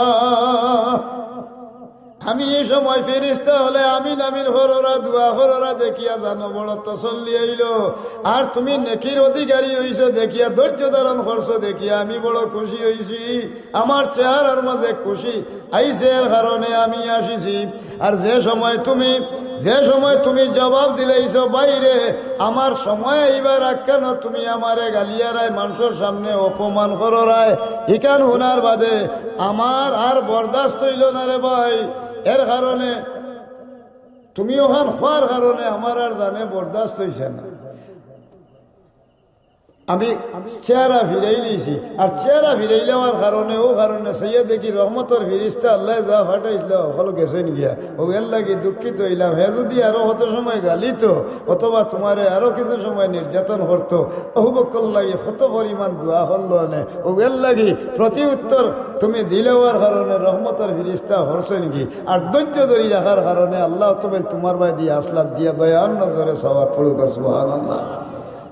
আমি ই সময় ফিরিস্তা অকলে আমিন আমিন কররা, দোয়া কররা দেখিয়া জানো বড় তসল্লি অইলো। আর তুমি নেকির অধিকারী অইছো দেখিয়া, ধৈর্য ধারণ করছো দেখিয়া আমি বড় খুশি অইছি। আমার চেহারার মাঝে খুশি আইছে, এর কারণে আমি আসিছি। আর যে সময় তুমি, যে সময় তুমি জবাব দিলাইছো, "বাইরে, আমার সময় আইবার আগ কেন তুমি আমারে গালিয়ারায় মানষর সামনে অপমান কররায়?" ইখান হুনার বাদে আমার আর বরদাস্ত অইলো না রে ভাই। এর কারণে তুমি অখান কওয়ার কারণে আমার আর জানে বরদাস্ত অইছে না। আমি চেহারা ফিরাই লইছি, আর চেহারা ফিরাই লওয়ার কারণে, অউ কারণে সৈয়দে কি রহমতর ফিরিস্তা আল্লায় যা পাঠাইছিল, হকল গেছইন গিয়া। অউ এর লাগি দুঃখিত অইলাম। হে যুদি আরো কত সময় গালিতো, অথবা তুমারে আরো কিছু সময় নির্যাতন করতো, অউ বক্কর লাগি কত পরিমাণ দোয়া করলো অনে। অউ এর লাগি প্রতি উত্তর তুমি দিলাওয়ার কারণে রহমতর ফিরিস্তা হরছইন কি, আর ধৈর্য ধরি রাখার কারণে আল্লাহ তবে তুমার বায়দি আসলাত দিয়া দয়ার নজরে সওয়াব পড়ুক। সুবহানাল্লাহ।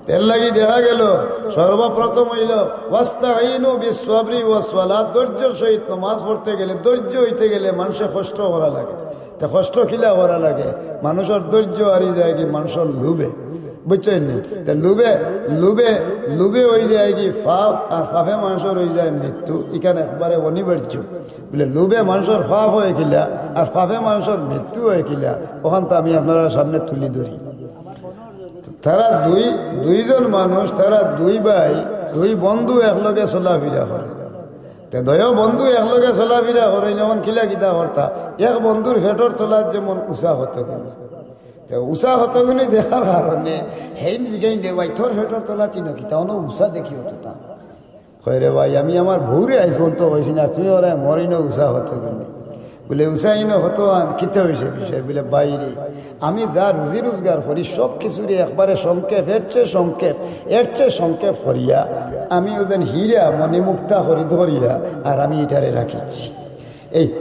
এর লাগি দেখা গেল, সর্বপ্রথম অইল, "ওয়াস্তাইনু বিসসাবরি ওয়াসসালাত", ধৈর্যর সহিত নমাজ পড়তে গেলে, ধৈর্য অইতে গেলে মানষে কষ্ট করা লাগে। তে কষ্ট কিলা করা লাগে? মানষর ধৈর্য হারি যায় কি মানষর লোভে, বুঝছইন নি? তে লোভে, লোভে, লোভে অই যায় কি পাপ, আর পাপে মানষর অই যায় মৃত্যু। ইখান একবারে অনিবার্য। বুলে, লোভে মানষর পাপ অয় কিলা, আর পাপে মানষর মৃত্যু অয় কিলা, অখান তো আমি আপনারার সামনে তুলি ধরি। তারা দুই, দুইজন মানুষ, তারা দুই ভাই, দুই বন্ধু একলগে চলাফিরা করে। তে দুইও বন্ধু একলগে চলাফিরা করে, যেমন কিলা কিতা করতা, এক বন্ধুর পেটর তলাত যেমন উষা কতগুনি। তে উষা কতগুনি দেখার কারণে হেইন জিগাইন, "রে ভাই, তোর পেটর তলাত চিনো কিতা? অনো উষা দেখি অততা।" কয়, "রে ভাই, আমি আমার বউরে আইজ পর্যন্ত কইছি না, তুমি ওরা মরিনো উষা কতগুনি।" বুলে, "উষা ইনো কত আন, কিতা অইছে বিষয়?" বুলে, "ভাই রে, আমি যা রুজি রোজগার করি, সব কিছুরে একবারে সংক্ষেপ, এর চেয়ে সংক্ষেপ, এর চেয়ে সংক্ষেপ করিয়া আমি অউ যেন হীরা মণিমুক্তা খরিদ করিয়া আর আমি ইটারে রাখিছি। এই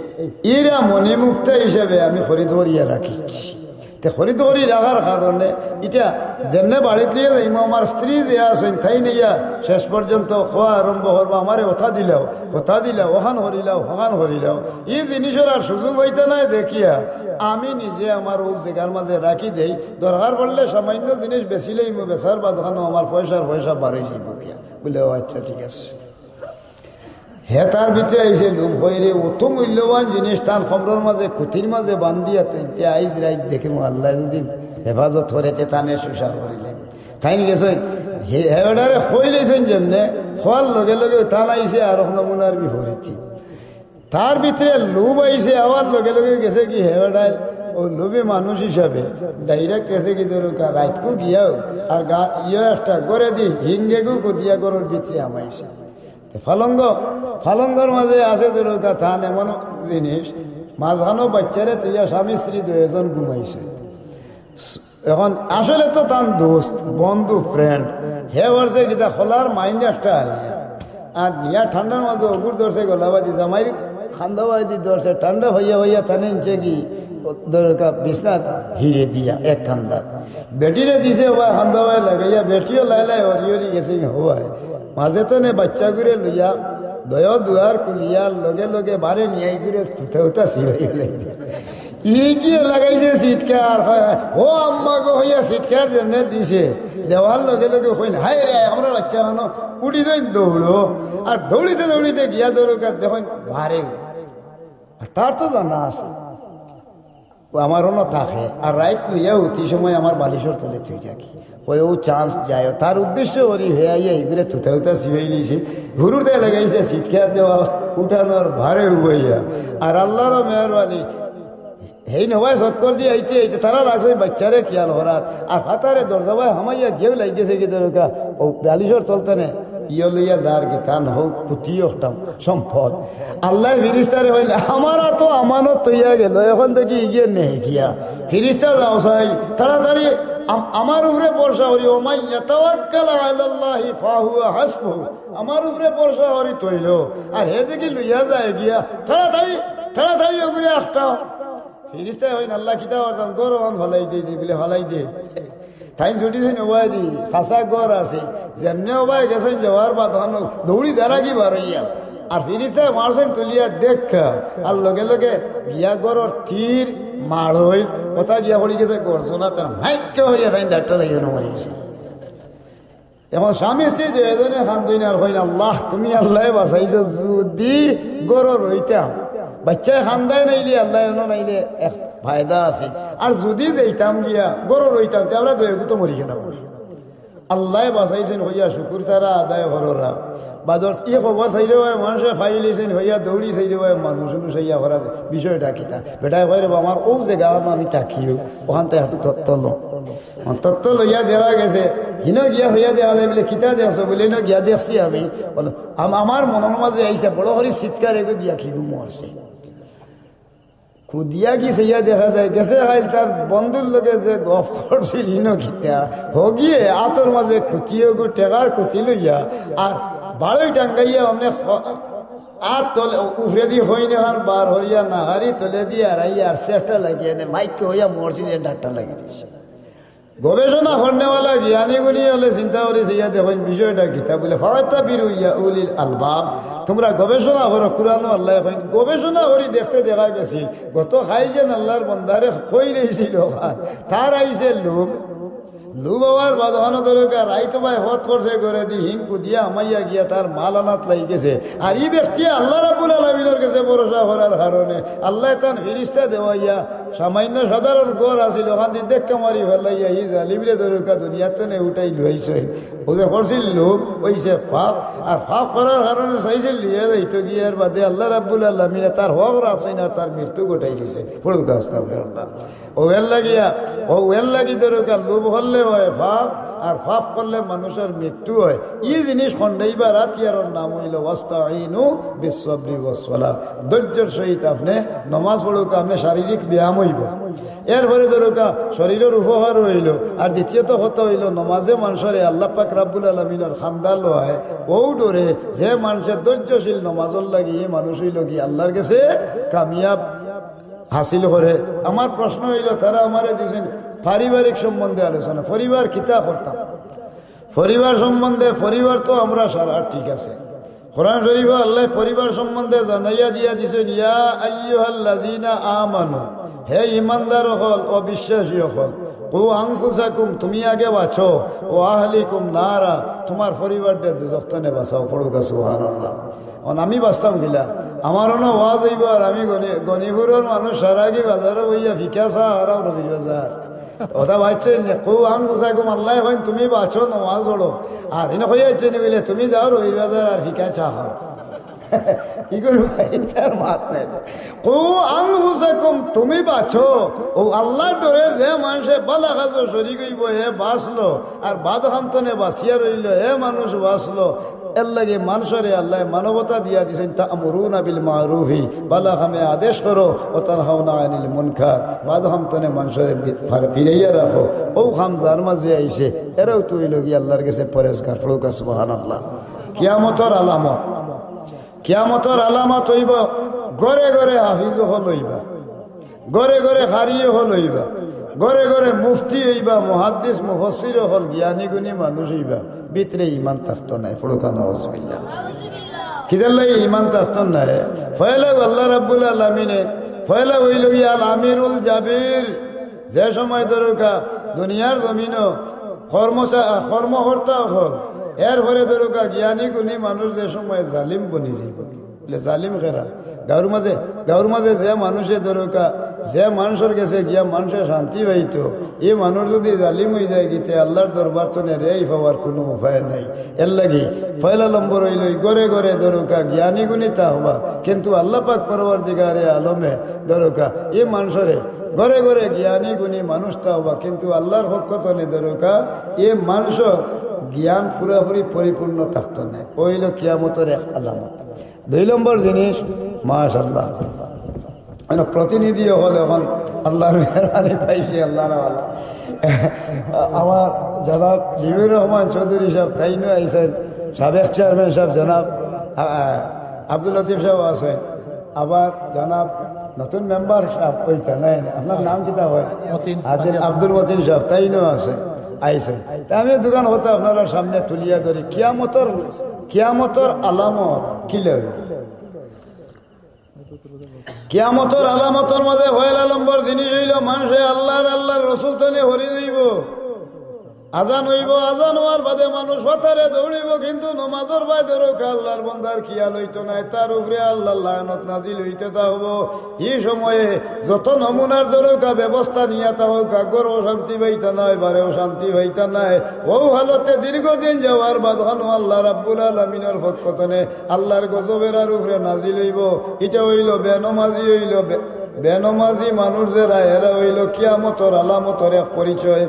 হীরা মণিমুক্তা হিসাবে আমি খরিদ করিয়া রাখিছি।" তে খরিদ করি রাখার কারণে ইটা যেমনে বাড়িত লইয়া যাইমু, আমার স্ত্রী যে আছইন, তাইন ইয়া শেষ পর্যন্ত কওয়া আরম্ভ করবা, "আমারে অতা দিলাও, অতা দিলাও, অখান করিলাও, অখান করিলাও।" ই জিনিসর আর সুযোগ অইতা নায় দেখিয়া আমি নিজে আমার অউ জাগার মাঝে রাখি দেই। দরকার পড়লে সামান্য জিনিস বেচি লইমু, বেচার বাদ খানো আমার পয়সার পয়সা বাড়ি যাইব গিয়া। বুলে, "ও আচ্ছা, ঠিক আছে।" হে তার ভিতরে আইছে লোভ, কয় রে, অত মূল্যবান জিনিস তান কমরর মাঝে, কুঠির মাঝে বান্ধিয়া থইন, তে আইজ রাইত দেখিমু আল্লায় যুদি হেফাজত করে, তে তানে সুসার করিলে। তাইন গেছইন, হে, হে বেটারে কইলাইছইন যেমনে, কওয়ার লগে লগে তান আইছে আরক নমুনার বিপরীতে। তার ভিতরে লোভ আইছে, আওয়ার লগে লগে গেছে কি হে বেটায়, অউ লোভী মানুষ হিসাবে direct গেছে কি দরকার, রাইতকু গিয়াও, আর গা-, ইয়ে একটা ঘরেদি, হিঙ্গেগু গদিয়া ঘরর ভিতরে হামাইছে। তে ফালঙ্গ, ফালঙ্গর মাঝে আছে দরকার তান এমন জিনিস, মাঝখানো বাইচ্চারে থইয়া স্বামী স্ত্রী দুইজন ঘুমাইছে। এখন আসলে তো তান দোস্ত, বন্ধু, friend, হে করছে কিতা, খোলার মাইন্ড একটা আনিয়া, আর নিয়া ঠান্ডার মাঝে অগুর ধরছে গলাবাদি, জামাইর খান্দাবাদি ধরছে, ঠান্ডা হইয়া হইয়া তানে নিচে কি দরকার বিছনার হিরে দিয়া এক খান্দাত, বেটিরে দিছে ওবা খান্দাবায় লাগাইয়া, বেটিও লাই লাই হরি হরি গেছে কি হওয়ায়। মাঝে তো নে বাচ্চাগুরে লইয়া দয় দুয়ার খুলিয়া লগে লগে বারে নিয়াই করে তুতা উতা সিবাই ফেলাই। ই গিয়ে লাগাইছে চিৎকার, "ও আম্মা গো" হইয়া চিৎকার যেমনে দিছে, দেওয়ার লগে লগে কইন, "হায় রে, আমরা বাচ্চা মানো", উঠি যাইন দৌড়ো। আর দৌড়িতে দৌড়িতে গিয়া দৌড়ো, দেখইন বারে। আর তার তো জানা আছে, ও আমার অনো থাকে, আর রাইত লইয়া উঠি সময় আমার বালিশর তলে থুই থাকি। কয়, "ও চান্স যায়", তার উদ্দেশ্য করি হে আইয়া ইগুরে তুতা উতা সিবাই নিছে, হুরুতে লাগাইছে চিৎকার দেওয়া, উঠানোর ভারে উবাইয়া। আর আল্লাহর মেহরবানি, হেই নবায় চক্কর দিয়া আইতে আইতে তারা লাগছে বাচ্চারে খেয়াল করাত। আর ফাতারে দরজাবায় হামাইয়া গেউ লাগি গেছে কি দরকার, ও বালিশর তলতানে ইয়ে লইয়া যার কি তান হোক ক্ষতি হতাম সম্পদ। আল্লাহ ফিরিস্তারে কইলে, "আমার তো আমানত তৈয়া গেল, এখন দেখি ইগিয়ে নেই গিয়া।" ফিরিস্তা যাও চাই, তাড়াতাড়ি আম-, আমার উপরে ভরসা করি, "ওমান ইয়াতাওয়াক্কাল আলাল্লাহি ফাহুয়া হাসবুহু।" আমার উপরে ভরসা করি তৈল, আর হে দেখি লইয়া যায় গিয়া, তাড়াতাড়ি, তাড়াতাড়ি ওগুরে আটকাও। ফিরিস্তায় কইন, "আল্লাহ, কিতা করতাম, ঘর অখান ফালাই দে, দে বলে ফালাই দে।" তাইন ছুটি দিন ওবায় দি, খাসা ঘর আছে, যেমনে ওবায় গেছইন যাওয়ার বাদ অখানো দৌড়ি যারা কি বার হইয়া। আর ফিরিস্তায় মারছইন তুলিয়া দেখা, আর লগে লগে গিয়া ঘরর তীর মারই, ওটা গিয়া পড়ি গেছে গর্জনা, তার মাইক্কা হইয়া তাইন ডাক্তার লাগিয়ে মরি গেছে। এখন স্বামী স্ত্রী দুইজনে কান্দইন আর কইন, "আল্লাহ, তুমি আল্লাহ বাঁচাইছো, যদি ঘরো রইতাম, বাচ্চায় কান্দায় নাইলে আল্লাহ এনো নাইলে এক ফায়দা আছে, আর যদি যাইতাম গিয়া ঘরো রইতাম, তে আমরা দুইগু তো মরি গেলাম।" আল্লাহ বাঁচাইছইন কইয়া শুকুর তারা আদায় কররা। বাদর ই খবর চাইরে ভাই মানুষে ফাইলিছইন কইয়া দৌড়ি চাইরে ভাই মানুষ, মানুষ আইয়া করা যায়। বিষয়টা কিতা? বেটায় কয়, "রে বা, আমার অউ জাগা আমি থাকিও, অখান থাকি একটু তত্ত্ব লও।" তত্ত্ব লইয়া দেখা গেছে, হিনো গিয়া হইয়া দেখা যায় বলে, "কিতা দেখছো?" বলে, "হিনো গিয়া দেখছি আমি।" বলো, আম-, আমার মনর মাঝে আইসা বড় করি চিৎকার এগু দিয়া কিগু মরছে। কুদিয়া গেছে ইয়া দেখা যায়, গেছে খাইল তার বন্ধুর লগে যে গফ করছিল, হিনো কিতা, হগিয়ে আতর মাঝে কুতি, ওগু টেকার কুতি লইয়া, আর বাড়ি টাঙ্গাইয়া অমনে খ-, আত তলে, উপরেদি হইন এখান বার হরিয়া নাহারি তলেদি আর আইয়া আর সেটা লাগিয়ে এনে মাইক হইয়া মরছিল, এ ডাক্তার লাগিয়ে দিছে। গবেষণা করনেওয়ালা জ্ঞানী গুণী হলে চিন্তা করি চাইয়া দেখইন বিষয়টা কিতা বলে, "ফাতাবিরু ইয়া উলিল আলবাব।" তোমরা গবেষণা করো, কুরআনো আল্লায় কইন, গবেষণা করি দেখতে দেখা গেছিল, গত খাইল যেন আল্লার বন্দারে কই রইছিল ওখান, তার আইছে লোভ। লোভ হওয়ার বাদ ওখানো দরকার, রাইতো ভাই হত করছে ঘরেদি, হিন কুদিয়া হামাইয়া গিয়া তার মাল আনাত লাগি গেছে। আর ই ব্যক্তি আল্লা রাব্বুল আলামিনর গেছে ভরসা করার কারণে আল্লায় তান ফিরিস্তা দেওয়াইয়া সামান্য সাধারণ ঘর আছিল, ওখান দি ধাক্কা মারি ফালাইয়া ই জালিমরে দরকা দুনিয়াত তনে উঠাই লইছে। ও যে করছিল লোভ, অইছে পাপ, আর পাপ করার কারণে চাইছিল লইয়া যাইতো গিয়ার বাদে আল্লা রাব্বুল আলামিনে তার হক রাখছইন আর তার মৃত্যু ঘটাই দিছে। পড়ুক আস্তাগফিরুল্লাহ। ও এর লাগিয়া, ও এর লাগি দরকা লোভ করলে হয় পাপ, আর পাপ করলে মানুষর মৃত্যু হয়। ই জিনিস খন্ডাইবার হাতিয়ারর নাম অইলো ওয়াস্তাইনু বিসসাবরি ওয়াসসালাহ। ধৈর্যর সহিত আপনে নমাজ পড়ুক, আপনে শারীরিক ব্যায়াম অইবো। এরপরে দরকা শরীরর উপকার অইলো। আর দ্বিতীয়ত কথা অইলো, নমাজে মানষরে আল্লা পাক রাব্বুল আলামিনর খান্দা লয়, ও ডরে যে মানষে ধৈর্যশীল নমাজর লাগি, ই মানুষ অইলো কি আল্লার গেছে কামিয়াব হাসিল করে। আমার প্রশ্ন অইলো, তারা আমারে দিছেন পারিবারিক সম্বন্ধে আলোচনা, পরিবার কিতা করতাম? পরিবার সম্বন্ধে, পরিবার তো আমরা সারা ঠিক আছে। কোরআন শরীফো আল্লায় পরিবার সম্বন্ধে জানাইয়া দিয়া দিছেন, "ইয়া আইয়ুহাল্লাযিনা আমানু", হে ইমানদার অকল, অবিশ্বাসী অকল, "কু আনফুসাকুম", তুমি আগে বাঁচো, "ও আহলিকুম নারা", তোমার পরিবাররে দুজখ তনে বাঁচাও। পড়ুকা সুবহানাল্লাহ। অন আমি বাঁচতাম কিলা? আমার অনো ওয়াজ অইবো আর আমি গনি-, গনিপুরর মানুষ সারা কি বাজারো বইয়া ফিকা চা হারাও রবির বাজার। ওটা বাচ্চা নে, "কু আনফুসাকুম", আল্লায় কইন, "তুমি বাঁচো, নমাজ পড়ো।" আর ইনো কইয়া আইছে নি বলে, "তুমি যাও রবির বাজার আর ফিকা চা খাও।" কি করবো? ইটার মাত নাই। "কু আনফুসাকুম", তুমি বাঁচো। ও আল্লার ডরে যে মানষে বালা কাজো শরিক অইবো, হে বাঁচলো, আর বাদ খান তনে বাঁচিয়া রইলো, হে মানুষ বাঁচলো। এর লাগি মানষরে আল্লায় মানবতা দিয়া দিছেন, "তা'মুরুনা বিল মা'রুফি", বালা কামে আদেশ করো, "ওয়া তানহাউনা আনিল মুনকার", বাদ কাম তনে মানষরে বি-, ফার-, ফিরাইয়া রাখো। ও কাম যার মাঝে আইছে, এরাও তো অইলো গি আল্লার গেছে পরেজগার। পড়ুকা সুবহানাল্লাহ। কিয়ামতর আলামত, কিয়ামতর আলামত অইবো, ঘরে ঘরে হাফিজ অকল অইবা। ঘরে ঘরে কারি অকল অইবা, ঘরে ঘরে মুফতি অইবা, মুহাদ্দিস, মুফাসসির অকল, জ্ঞানী গুণী মানুষ অইবা, ভিতরে ইমান থাকতো নায়। পড়ুকা নাউজুবিল্লাহ। কিতার লাগি ইমান থাকতো নায়? পয়লা আল্লাহ রাব্বুল আলামিনে, পয়লা অইলো গি আল আমিরুল জাবির, যে সময় দরকা দুনিয়ার জমিনো কর্মচা-, কর্মকর্তা অকল, এরপরে দরকা জ্ঞানী গুণী মানুষ যে সময় জালিম বনি যাইবো। বলে, "জালিম কেরা?" গাঁওর মাঝে, গাঁওর মাঝে যে মানষে দরকা, যে মানষর গেছে গিয়া মানষে শান্তি পাইতো, ই মানুষ যুদি জালিম অইযায় গি তে আল্লার দরবার তনে রেহাই পাওয়ার কুনু উপায় নাই। এর লাগি পয়লা নম্বর অইলো, ই ঘরে ঘরে দরকা জ্ঞানী গুণী থাকবা, কিন্তু আল্লা পাক পরওয়ারদিগারে আলমে দরকা ই মানষরে, ঘরে ঘরে জ্ঞানী গুণী মানুষ থাকবা, কিন্তু আল্লার পক্ষ তনে দরকা ই মানষর জ্ঞান পুরাপুরি পরিপূর্ণ থাকতো নায়। অইলো কিয়ামতর এক আলামত। দুই নম্বর জিনিস, মাশাআল্লাহ, মানে প্রতিনিধি অকল অখন আল্লার মেহেরবানি পাইছি, আল্লার হাওলা। আমার জনাব জিবির রহমান চৌধুরী সাব তাইনও আইছইন, সাবেক চেয়ারম্যান সাব জনাব, আ, আ, আব্দুল লতিফ সাব আছইন, আবার জনাব নতুন মেম্বার সাব অইতা নায়, আপনার নাম কিতা অয়? মতিন। আব্দুল মতিন সাব তাইনও আছে, আইছইন। তে আমি দুখান কথা আপনারার সামনে তুলিয়া ধরি, কিয়ামতর, কিয়ামতর আলামত কিলা অইবো? কিয়ামতর আলামতর মাঝে পয়লা নম্বর জিনিস অইলো, মানষে আল্লার, আল্লার রসুল তনে হরি যাইবো। আজান অইবো, আজান অওয়ার বাদে মানুষ ফাতারে দৌড়িবো, কিন্তু নমাজর বায় দরকা আল্লার বন্দার খিয়াল অইতো নায়, তার উপরে আল্লার লানত নাজিল অইতে থাকবো। ই সময়ে যত নমুনার দরকা ব্যবস্থা নিয়া থাকউক্কা, ঘরও শান্তি পাইতা নায়, বারেও শান্তি পাইতা নায়। অউ হালতে দীর্ঘদিন যাওয়ার বাদ খানো আল্লা রাব্বুল আলামিনর পক্ষ তনে আল্লার গজব এরার উপরে নাজিল অইবো। ইটা অইলো বেনমাজি, অইলো বে-, বেনমাজি মানুষ যেরা, এরা অইলো কিয়ামতর আলামতর এক পরিচয়।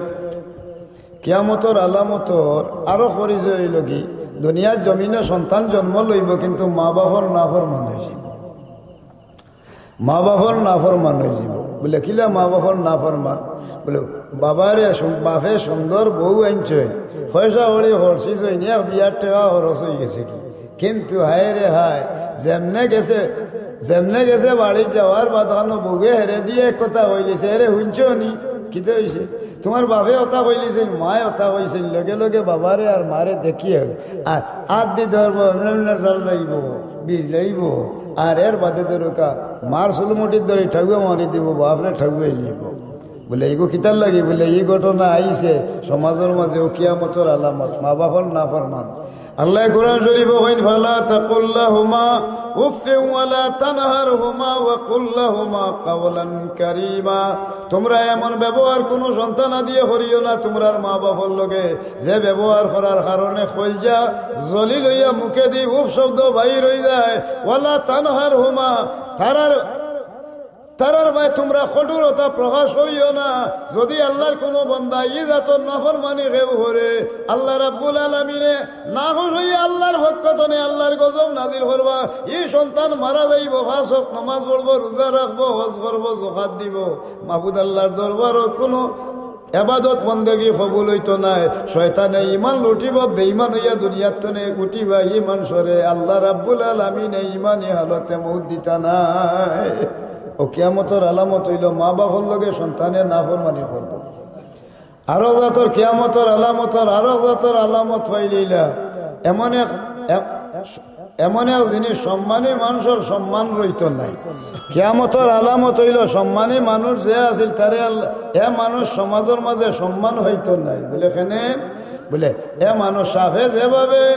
কিয়ামতর আলামতর আরো পরিচয় অইলো কি, দুনিয়ার জমিনো সন্তান জন্ম লইবো, কিন্তু মা-বাফর নাফরমান অইযিবো। মা-বাফর নাফরমান অইযিবো। বুলে, "কিলা মা-বাফর নাফরমান?" বুলে, "বাবারে, সু-, বাফে সুন্দর বউ আনছইন, পয়সা কড়ি খরচ অইছে, এক বিয়ার টেকা খরচ অইগেছে গি, কিন্তু হায় রে হায়, যেমনে গেছে, যেমনে গেছে বাড়িত যাওয়ার বাদ খানো বউয়ে হেরে দিয়া এক কথা কইলিছে, 'এরে হুনছো নি? কিতা অইছে? তুমার বাফে অতা কইলিছইন, মায় অতা কইছইন, লগে লগে বাবারে আর মারে দেখিয়া আর আত দি ধরবো, এমনে জল লইবো, বিষ লইবো, আর এর বাদে ধরুকা মার চুলমুঠিত ধরি ঠাউয়া মারি দিবো, বাফরে ঠাউয়াই লইবো।'" বুলে, "ইগু কিতার লাগি?" বুলে, "ই ঘটনা আইছে সমাজর মাঝে, অউ কিয়ামতর আলামত, মা-বাফর নাফরমান।" আল্লায় কুরআন শরিফো কইন, "ফালা তাকুল লাহুমা উফফিন ওয়ালা তানহারহুমা ওয়া কুল লাহুমা কাওলান কারীমা।" তুমরা এমন ব্যবহার কুনু সন্তানাদিয়ে করিও না তুমরার মা-বাফর লগে, যে ব্যবহার করার কারণে কইলজা জলিল অইয়া মুখেদি উফ শব্দ বাইর অইযায়। "ওয়ালা তানহারহুমা", তারার তারার বায় তুমরা কঠোরতা প্রকাশ করিও না। যুদি আল্লার কুনু বান্দা ই জাতর নাফরমানি কেউ করে, আল্লা রাব্বুল আলামিনে নাখুশ অইয়া আল্লার পক্ষ তনে আল্লার গজব নাজিল করবা। ই সন্তান মারা যাইবো, পাঁচ ওয়াক্ত নামাজ পড়বো, রুজা রাখবো, হজ করবো, যাকাত দিবো, মাবুদ আল্লার দরবারো কুনু এবাদত বন্দেগি কবুল অইতো নায়। শয়তানে ইমান লুটিবো, বেইমান অইয়া দুনিয়ার তনে উঠিবা। ই মানষরে আল্লা রাব্বুল আলামিনে ইমানি হালতে মউত দিতা নায়। অউ কিয়ামতর আলামত অইলো মা-বাফর লগে সন্তানে নাফরমানি করবো। আরো জাতর কিয়ামতর আলামতর, আরো জাতর আলামত পাইলিলা। এমন এক, এ-, এমন এক জিনিস, সম্মানী মানষর সম্মান রইতো নায়। কিয়ামতর আলামত অইলো সম্মানী মানুষ যে আছিল, তারে আল-, এ মানুষ সমাজর মাঝে সম্মান অইতো নায়। বুলে, "কেনে?" বুলে, "এ মানুষ সাপে যেভাবে,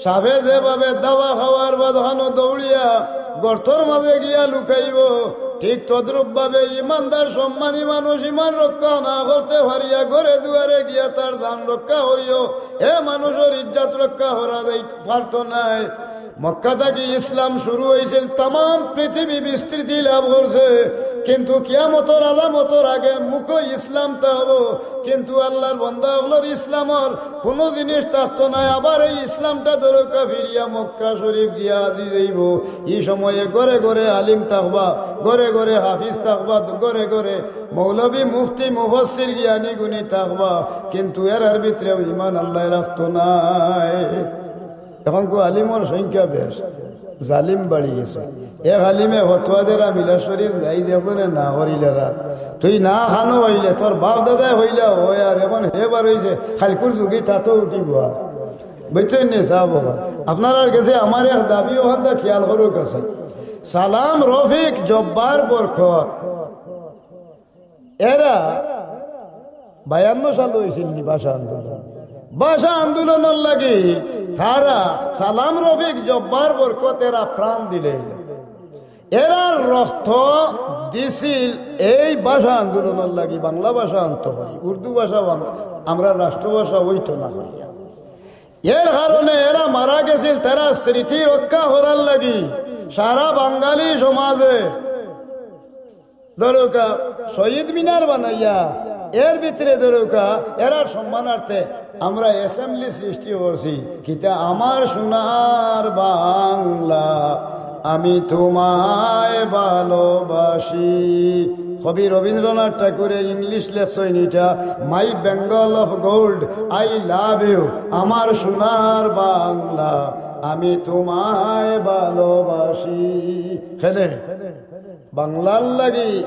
সাপে যেভাবে দাওয়া খাওয়ার বাদ খানো দৌড়িয়া গর্তর মাঝে গিয়া লুকাইবো, ঠিক তদ্রূপ ভাবে ইমানদার সম্মানী মানুষ ইমান রক্ষা না করতে পারিয়া ঘরে দুয়ারে গিয়া তার জান রক্ষা করিও, এ মানুষর ইজ্জত রক্ষা করা যাইত পারতো নায়।" মক্কা থাকি ইসলাম শুরু অইছিল, তামাম পৃথিবী বিস্তৃতি লাভ করছে, কিন্তু কিয়ামতর আলামতর আগে মুখো ইসলামটা অইবো, কিন্তু আল্লার বান্দা অকলর ইসলামর কুনু জিনিস থাকতো নায়। আবার এই ইসলামটা ধরুকা ফিরিয়া মক্কা শরিফ গিয়া আজি যাইবো। ই সময়ে ঘরে ঘরে আলিম থাকবা, ঘরে ঘরে হাফিজ থাকবা, ঘরে ঘরে মৌলভী, মুফতি, মুফাসসির, জ্ঞানী গুণী থাকবা, কিন্তু এরার ভিতরেও ইমান আল্লায় রাখতো নায়। অখন কু আলিমর সংখ্যা বেশ, জালিম বাড়ি গেছে। এক আলিমে ফতোয়া দেরা মিলাদ শরিফ যাইজ, একজনে না করিলেরা। তুই না খানো অইলে, তোর বাপ দাদায় কইলা অয়, আর অখন হে বার অইছে, কাইলকুর যুগি তাতো উঠিবো আর। বুঝছইন নি সাব? আপনারার গেছে আমার এক দাবি, অখানটা খিয়াল করউক্কা চাই। সালাম রফিক, জব্বার বরকত, এরা বায়ান্ন সালো অইছিল নি ভাষা আন্দোলন? ভাষা আন্দোলনর লাগি তারা সালাম রফিক, জব্বার বরকত এরা প্রাণ দিলে। এরা রক্ত দিছিল এই ভাষা আন্দোলনর লাগি, বাংলা ভাষা আনতো করি, উর্দু ভাষা বাং-, আমরা রাষ্ট্রভাষা অইতো না করিয়া। এর কারণে এরা মারা গেছিল, তারা স্মৃতি রক্ষা করার লাগি সারা বাঙালি সমাজে ধরুকা শহীদ মিনার বানাইয়া, এর ভিতরে ধরুকা এরার সম্মানার্থে আমরা assembly সৃষ্টি করছি। কিতা আমার সোনার বাংলা, আমি তোমায় ভালোবাসি। কবি রবীন্দ্রনাথ ঠাকুরে English লেখছইন ইটা, "My Bengal of gold, I love you", আমার সোনার বাংলা, আমি তোমায় ভালোবাসি। কেনে? বাংলার লাগি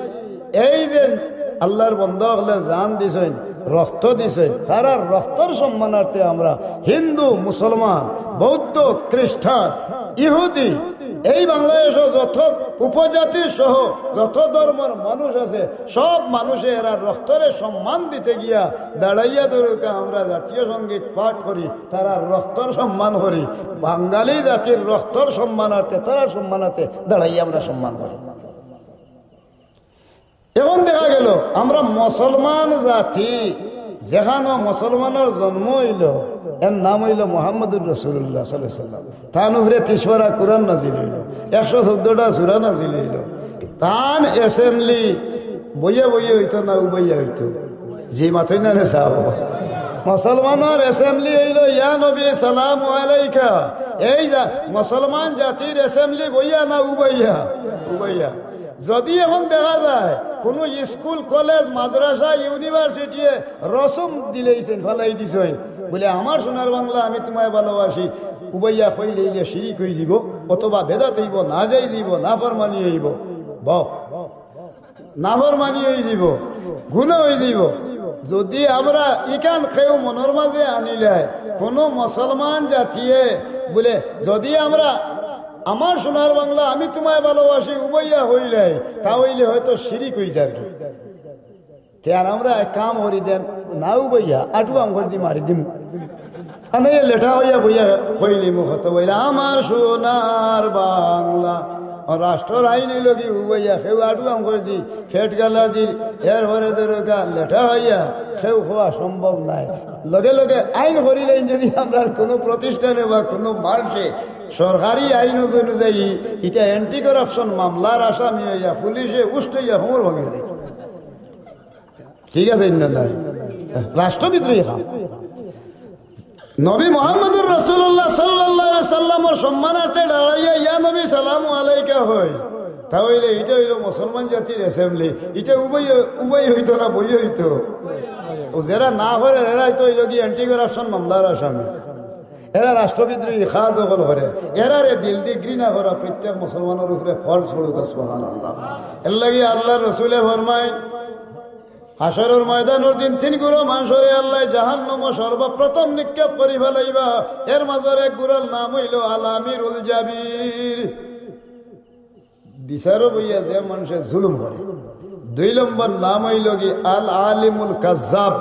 এই যে আল্লার বন্দা অকলে জান দিছইন, রক্ত দিছইন, তারার রক্তর সম্মানার্থে আমরা হিন্দু, মুসলমান, বৌদ্ধ, খ্রিস্টান, ইহুদি, এই বাংলাদেশো যত উপজাতি সহ যত ধর্মর মানুষ আছে, সব মানুষে এরার রক্তরে সম্মান দিতে গিয়া দাঁড়াইয়া ধরুকা আমরা জাতীয় সঙ্গীত পাঠ করি, তারার রক্তর সম্মান করি। বাঙালি জাতির রক্তর সম্মানার্থে, তারার সম্মানার্থে দাঁড়াইয়া আমরা সম্মান করি। অখন দেখা গেল, আমরা মুসলমান জাতি, যেখানো মুসলমানর জন্ম অইলো, এর নাম অইলো মুহাম্মদুর রাসূলুল্লাহ সাল্লাল্লাহু আলাইহি ওয়াসাল্লাম। তান উপরে তিরিশ পারা কোরআন নাজিল অইলো, একশো চৌদ্দটা সূরা নাজিল অইলো। তান assembly বইয়া বইয়া অইতো না উবাইয়া অইতো? জি, মাতইন না রে সাব। মুসলমানর assembly অইলো ইয়া নবী সালামু আলাইকা। এই যা-, মুসলমান জাতির assembly বইয়া না উবাইয়া? উবাইয়া। যদি এখন দেখা যায় কোনো স্কুল, কলেজ, মাদ্রাসা, ইউনিভার্সিটিয়ে রসম দিলাইছইন, ফালাই দিছইন, বলে, "আমার সোনার বাংলা, আমি তোমায় ভালোবাসি", উবাইয়া কইলে ইলে শিরিক অইযিবো, অথবা বেদাত অইবো, নাজাইজ অইবো, নাফরমানি অইবো। বাহ, নাফরমানি অইযিবো, গুনা অইযিবো। যদি আমরা ইখান কেউ মনর মাঝে আনিলাই, কোনো মুসলমান জাতিয়ে বলে, যদি আমরা "আমার সোনার বাংলা, আমি তোমায় ভালোবাসি" উবাইয়া কইলাই, তা অইলে হয়তো শিরিক অইযার গি। তে আর আমরা এক কাম করি দেন, না উবাইয়া, আটু আঙ্গুর দি মারি দিমু। আনে লেটা অইয়া বইয়া কইলিমু কত বইলা, "আমার সোনার বাংলা।" আর রাষ্ট্রর আইন অইলো গি উবাইয়া, কেউ আটু আঙ্গুর দি, পেট গালা দি, এরপরে ধরো গা লেটা অইয়া, কেউ কওয়া সম্ভব নায়। লগে লগে আইন করিলাইন যদি আমরার কোনো প্রতিষ্ঠানে বা কোনো মানষে সরকারি আইন অনুযায়ী ইটা anti corruption মামলার আসামি অইয়া পুলিশে উষ্ট অইয়া কোমর ভাঙিয়া দেয়। ঠিক আছে, ইন্না নাই। রাষ্ট্রবিদ্রোহী কাম। নবী মুহাম্মদুর রাসূলুল্লাহ সাল্লাল্লাহু আলাইহি সাল্লামর সম্মানার্থে দাঁড়াইয়া ইয়া নবী সালামু আলাইকা হয়, তা অইলে ইটা অইলো মুসলমান জাতির assembly। ইটা উবাই, উবাই অইতো না বই অইতো? ও যেরা না করে, এরাই তো অইলো গি anti corruption মামলার আসামি। এরা রাষ্ট্রবিদ্রোহী কাজ অকল করে। এরারে দিল দি ঘৃণা করা প্রত্যেক মুসলমানর উপরে ফরজ পড়ুক, সুবহানাল্লাহ। এর লাগি আল্লাহর রসুলে ফরমাইন, হাশরর ময়দানর দিন তিন গুরু মানষরে আল্লায় জাহান্নামো সর্বপ্রথম নিক্ষেপ করি ফালাইবা। এর মাঝর এক গুরুর নাম অইলো আল আমিরুল জাবির। বিচারো বইয়া যে মানষে জুলুম করে। দুই নম্বর নাম অইলো গি আল আলিমুল কাজ্জাব।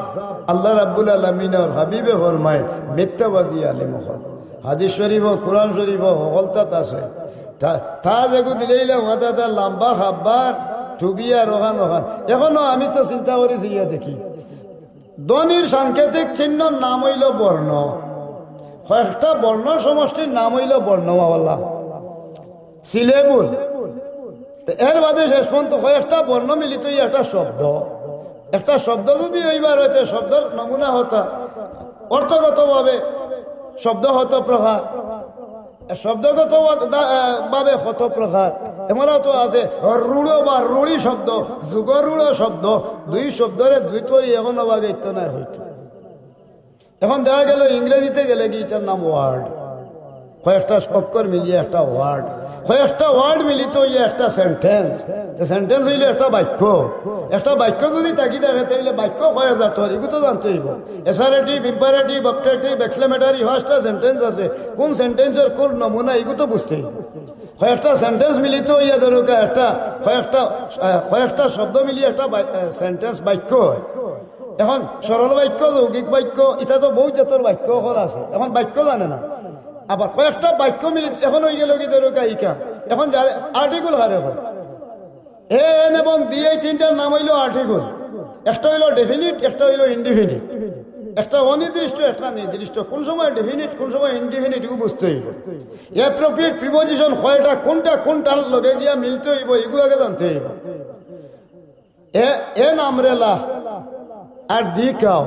আল্লাহ রাব্বুল আলামিনর হাবিবে ফরমায়, মিথ্যাবাদী আলিম অকল। হাদিস শরীফো, কোরআন শরীফো, হকলতাত আছে। তা, তা যেগু দিলাইলা মাথা, তা লম্বা খাব্বার, টুবি আর অখান অখান। এখনো আমি তো চিন্তা করি চাইয়া দেখি, ধ্বনির সাংকেতিক চিহ্নর নাম অইলো বর্ণ। কয়েকটা বর্ণ সমষ্টির নাম অইলো বর্ণমালা, syllable। তো এর বাদে শেষ পর্যন্ত কয়েকটা বর্ণ মিলিত অইয়া একটা শব্দ। একটা শব্দ যদি অইবার অয়, তে শব্দর নমুনা কত, অর্থগতভাবে শব্দ কত প্রকার, শব্দগত বা-, দা-, আহ, ভাবে কত প্রকার। এমনও তো আছে রূঢ় বা রূঢ়ী শব্দ, যুগরূঢ় শব্দ। দুই শব্দরে দুই তরি এখনো ভাগে ইত্য নাই হইতো। এখন দেখা গেল ইংরেজিতে গেলে কি ইটার নাম word, কয়েকটা অক্ষর মিলিয়ে একটা word, কয়েকটা word মিলিত অইয়া একটা sentence। তো sentence অইলো একটা বাক্য। একটা বাক্য যদি থাকি থাকে, তাইলে বাক্য কয় জাতর, ইগু তো জানতে অইবো। Assertive, imperative, optative, exclamatory, পাঁচটা sentence আছে। কোন sentence-র কোন নমুনা, ইগু তো বুঝতে অইবো। কয়েকটা sentence মিলিত অইয়া ধরুকা একটা, কয়েকটা, আহ, কয়েকটা শব্দ মিলিয়ে একটা বাই-, আহ, sentence, বাক্য হয়। এখন সরল বাক্য, যৌগিক বাক্য, ইটা তো বহুত জাতর বাক্য অকল আছে। এখন বাক্য জানে না, আবার কয়েকটা বাক্য মিলিত এখন অইগেলো কি ধরুকা ইখান। এখন যা-, article কারে কয়? An এবং the, এই তিনটার নাম অইলো article। একটা অইলো definite, একটা অইলো indefinite, একটা অনির্দিষ্ট, একটা নির্দিষ্ট। কোন সময় definite, কোন সময় indefinite, ইগু বুঝতে অইবো। Appropriate preposition কয়টা, কোনটা কোনটার লগে গিয়া মিলতে অইবো, ইগু আগে জানতে অইবো। A, an umbrella R the cow।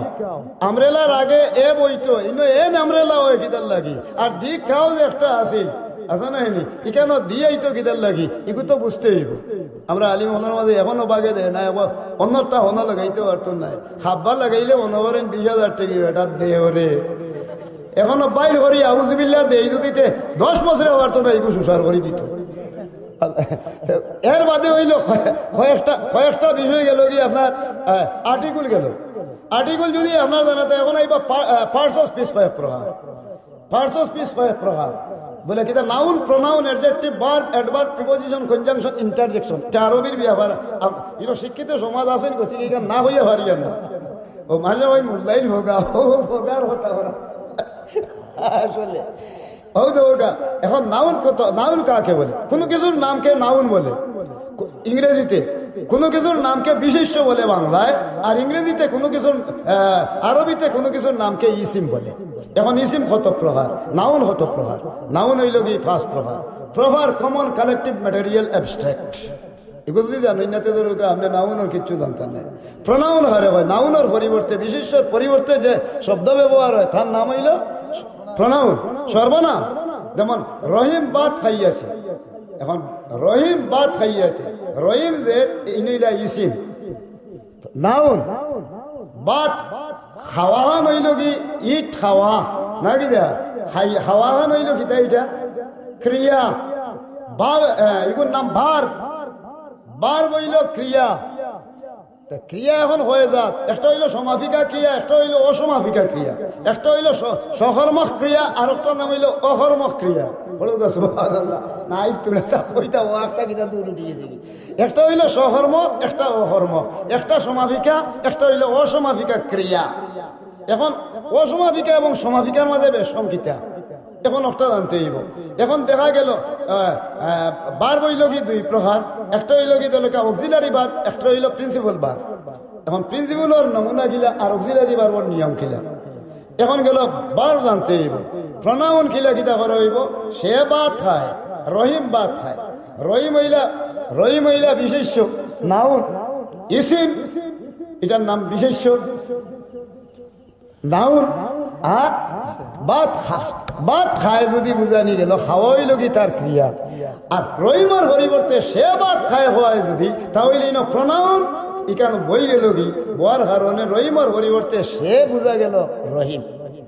Umbrella-র আগে a বইতো, ইনো an umbrella অয় কিতার লাগি? আর the cow যে একটা আছিল, আছে না এনি? ইখানো the আইতো কিতার লাগি? ইগু তো বুঝতে অইবো। আমরা আলিম অকলর মাঝে এখনো বাগে দেয় না, এখন অন্যরটা হনো লাগাইতে পারতো না। খাব্বা লাগাইলে মনে করেন বিশ হাজার টেকা, এটা দেও রে। এখনো বাইর করি আউজুবিল্লাহ দেই যদি তে দশ বছরে পারতো না, ইগু সুসার করি দিত। এর বাদে অইলো কয়ে-, কয়েকটা, কয়েকটা বিষয় গেলো কি আপনার, আহ, article গেলো। Article যদি আপনার জানাতে এখন আইবা পা-, আহ, parts of speech কয়েক প্রকার। Parts of speech কয়েক প্রকার। বলে কিতা noun, pronoun, adjective, verb, adverb, preposition, conjunction, interjection। ইটা আরবির ব্যাপার। আম-, ইনো শিক্ষিত সমাজ আছেন, গতিকে ইখান না কইয়া পারি আর না। ও মাঝে ওই মোল্লাইর হোগা, ও হোগার কথা বলা। আসলে। ও তো হোগা। এখন noun কত, noun কাকে বলে? কোনো কিছুর নামকে noun বলে। কো-, ইংরেজিতে। কোনো কিছুর নামকে বিশেষ্য বলে বাংলায়, আর ইংরেজিতে কোনো কিছুর, আহ, আরবিতে কোনো কিছুর নামকে ইসিম বলে। এখন ইসিম কত প্রকার, noun কত প্রকার? Noun অইলো কি পাঁচ প্রকার। Proper, common, collective, material, abstract। এগু যদি জানইন না, তে ধরো আপনে নাউনর কিচ্ছু জানতা নায়। প্রোনাউন কারে কয়? নাউনর পরিবর্তে, বিশেষ্যর পরিবর্তে যে শব্দ ব্যবহার অয়, তার নাম অইলো প্রোনাউন, সর্বনাম। যেমন রহিম ভাত খাইয়াছে। এখন রহিম ভাত খাইয়াছে, রহিম যে ইন অইলা ইসিম, নাউন। ভাত খাওয়াখান অইলো কি? ইট খাওয়া, না কিতা? খাই-, খাওয়াখান অইলো কিতা ইটা? ক্রিয়া। ভাব, এ, ইগুর নাম ভার্ব। ভার্ব অইলো ক্রিয়া। তে ক্রিয়া এখন অয় জাত, একটা অইলো সমাপিকা ক্রিয়া, একটা অইলো অসমাপিকা ক্রিয়া, একটা অইলো স-, সকর্মক ক্রিয়া, আর একটার নাম অইলো অকর্মক ক্রিয়া। বলো তো সুবহানাল্লাহ। না, এই তুলে তা কইতা, ও একটা কিতা দূর উঠি গেছে কি? একটা অইলো সকর্মক, একটা অকর্মক, একটা সমাপিকা, একটা অইলো অসমাপিকা ক্রিয়া। এখন অসমাপিকা এবং সমাপিকার মাঝে বেশ কম কিতা? এখন একটা জানতে অইবো। এখন দেখা গেল, আহ, আহ, ভার্ব অইলো কি দুই প্রকার, একটা অইলো কি ধরো অক্সিলারি ভার্ব, একটা অইলো প্রিন্সিপাল ভার্ব। এখন প্রিন্সিপালর নমুনা কিলা আর অক্সিলারি ভার্বর নিয়ম কিলা? এখন গেল ভার্ব জানতে অইবো। প্রোনাউন কিলা কিতা করা অইবো? সে ভাত খায়, রহিম ভাত খায়। রহিম অইলা, রহিম অইলা বিশেষ্য, নাউন, ইসিম, ইটার নাম বিশেষ্য। নাউন। আর ভাত খা-, ভাত খায় যদি বুঝানি গেল, খাওয়া অইলো কি তার ক্রিয়া। আর রহিমর পরিবর্তে সে ভাত খায় কওয়ায় যদি, তা অইলে ইনো প্রোনাউন, ইখান বই গেল কি, বওয়ার কারণে রহিমর পরিবর্তে সে বুঝা গেল রহিম।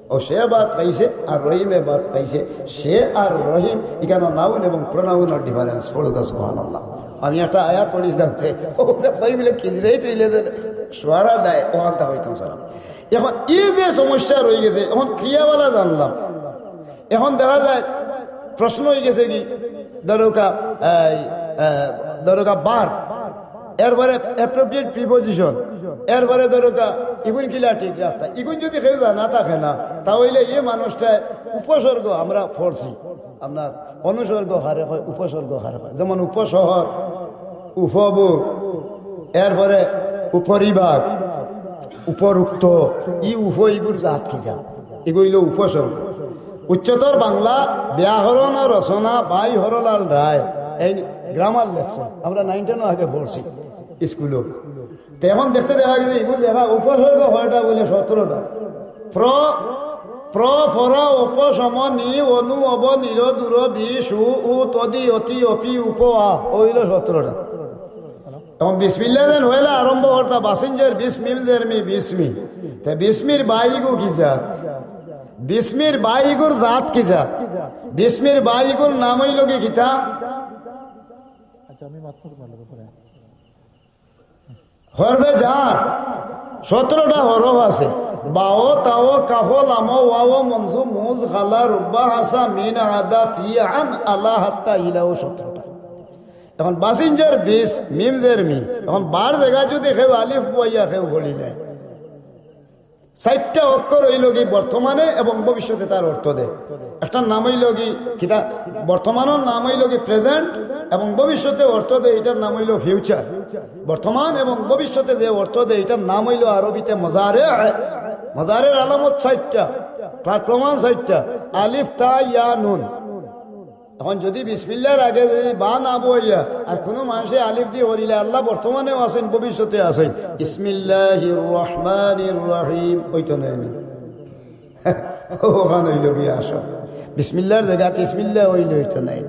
ও সে ভাত খাইছে আর রহিমে ভাত খাইছে, সে আর রহিম, ইখান নাউন এবং প্রোনাউনর ডিফারেন্স। পড়ো তো সুবহানাল্লাহ। আমি একটা আয়াত পড়ছিলাম যে, ও যে কই বলে খিজরেই তুইলে যে সোয়ারা দেয়, ও আনতে হইতাম সালাম। এখন এই যে সমস্যা রয়ে গেছে, এখন ক্রিয়াওয়ালা জানলাম, এখন দেখা যায় প্রশ্ন হয়ে গেছে কি, ধরোকা, এই, আহ, ধরোকা ভার্ব, এরপরে অ্যাপ্রোপ্রিয়েট প্রিপোজিশন, এরপরে ধরোকা ইগুন কিলা ঠিক রাখতা, ইগুন যদি কেউ জানা থাকে না, তা অইলে এই মানুষটা উপসর্গ আমরা পড়ছি, আপনার অনুসর্গ কারে কয়, উপসর্গ কারে কয়, যেমন উপশহর, উপভোগ, এরপরে উপরিভাগ, উপরুক্ত, ই উপ ইগুর জাত কি জাত? ইগু অইলো উপসর্গ। উচ্চতর বাংলা ব্যাকরণ রচনা বাই হরলাল রায়, এই গ্রামার লেখছে, আমরা নাইন টেনও আগে পড়ছি স্কুলো। তো এখন দেখতে দেখা গেছে, ইগুর লেখা উপসর্গ কয়টা বলে? সতেরোটা। প্র, প্র, ফরা, অপ, সম, নি, অনু, অব, নির, দূর, বি, সু, উ, তদি, অতি, অপি, উপ, আ, অইলো সতেরোটা। এখন বিসমিল্লাহ যেন হইলে আরম্ভ করতা, বাসিন জের বিস, মিম জের মি, বিসমি। তে বিসমির বাইগু কি জাত? বিসমির বাইগুর জাত কি জাত? বিসমির বাইগুর নাম অইলো কি কিতা? আচ্ছা, আমি মাত্র তোমার ব্যাপারে। হরফে জার সতেরোটা হরফ আছে। বাও, তাও, কাফো, লামো, ওয়াও, মনসু, মুজ, খালা, রুব্বা, হাসা, মিন, আদা, ফি, আন, আলা, হাত্তা, ইলাও সতেরোটা। এখন বাসিন জের বিস, মিম জের মি। এখন বার জায়গা যদি কেউ আলিফ বইয়া কেউ পড়ি নেয়, চাইরটা অক্ষর অইলো কি বর্তমানে এবং ভবিষ্যতে তার অর্থ দেয়। একটার নাম অইলো কি, কিতা, বর্তমানর নাম অইলো কি প্রেজেন্ট, এবং ভবিষ্যতে অর্থ দেয়, ইটার নাম অইলো ফিউচার। বর্তমান এবং ভবিষ্যতে যে অর্থ দেয়, ইটার নাম অইলো আরবিতে মজারে। মজারের আলামত চাইরটা, তার প্রমাণ চাইরটা, আলিফ, তা, ইয়া, নুন। এখন যদি বিসমিল্লাহর আগে যদি বা না বইয়া আর কোনো মানুষে আলিফ দি হরিলে, আল্লাহ বর্তমানেও আছেন, ভবিষ্যতে আছেন, বিসমিল্লাহির রহমানির রহিম, ওই তো নেই। ওখান অইলো গিয়া আসল। বিসমিল্লাহর জায়গাত ইসমিল্লাহ অইলে অইতো নায়।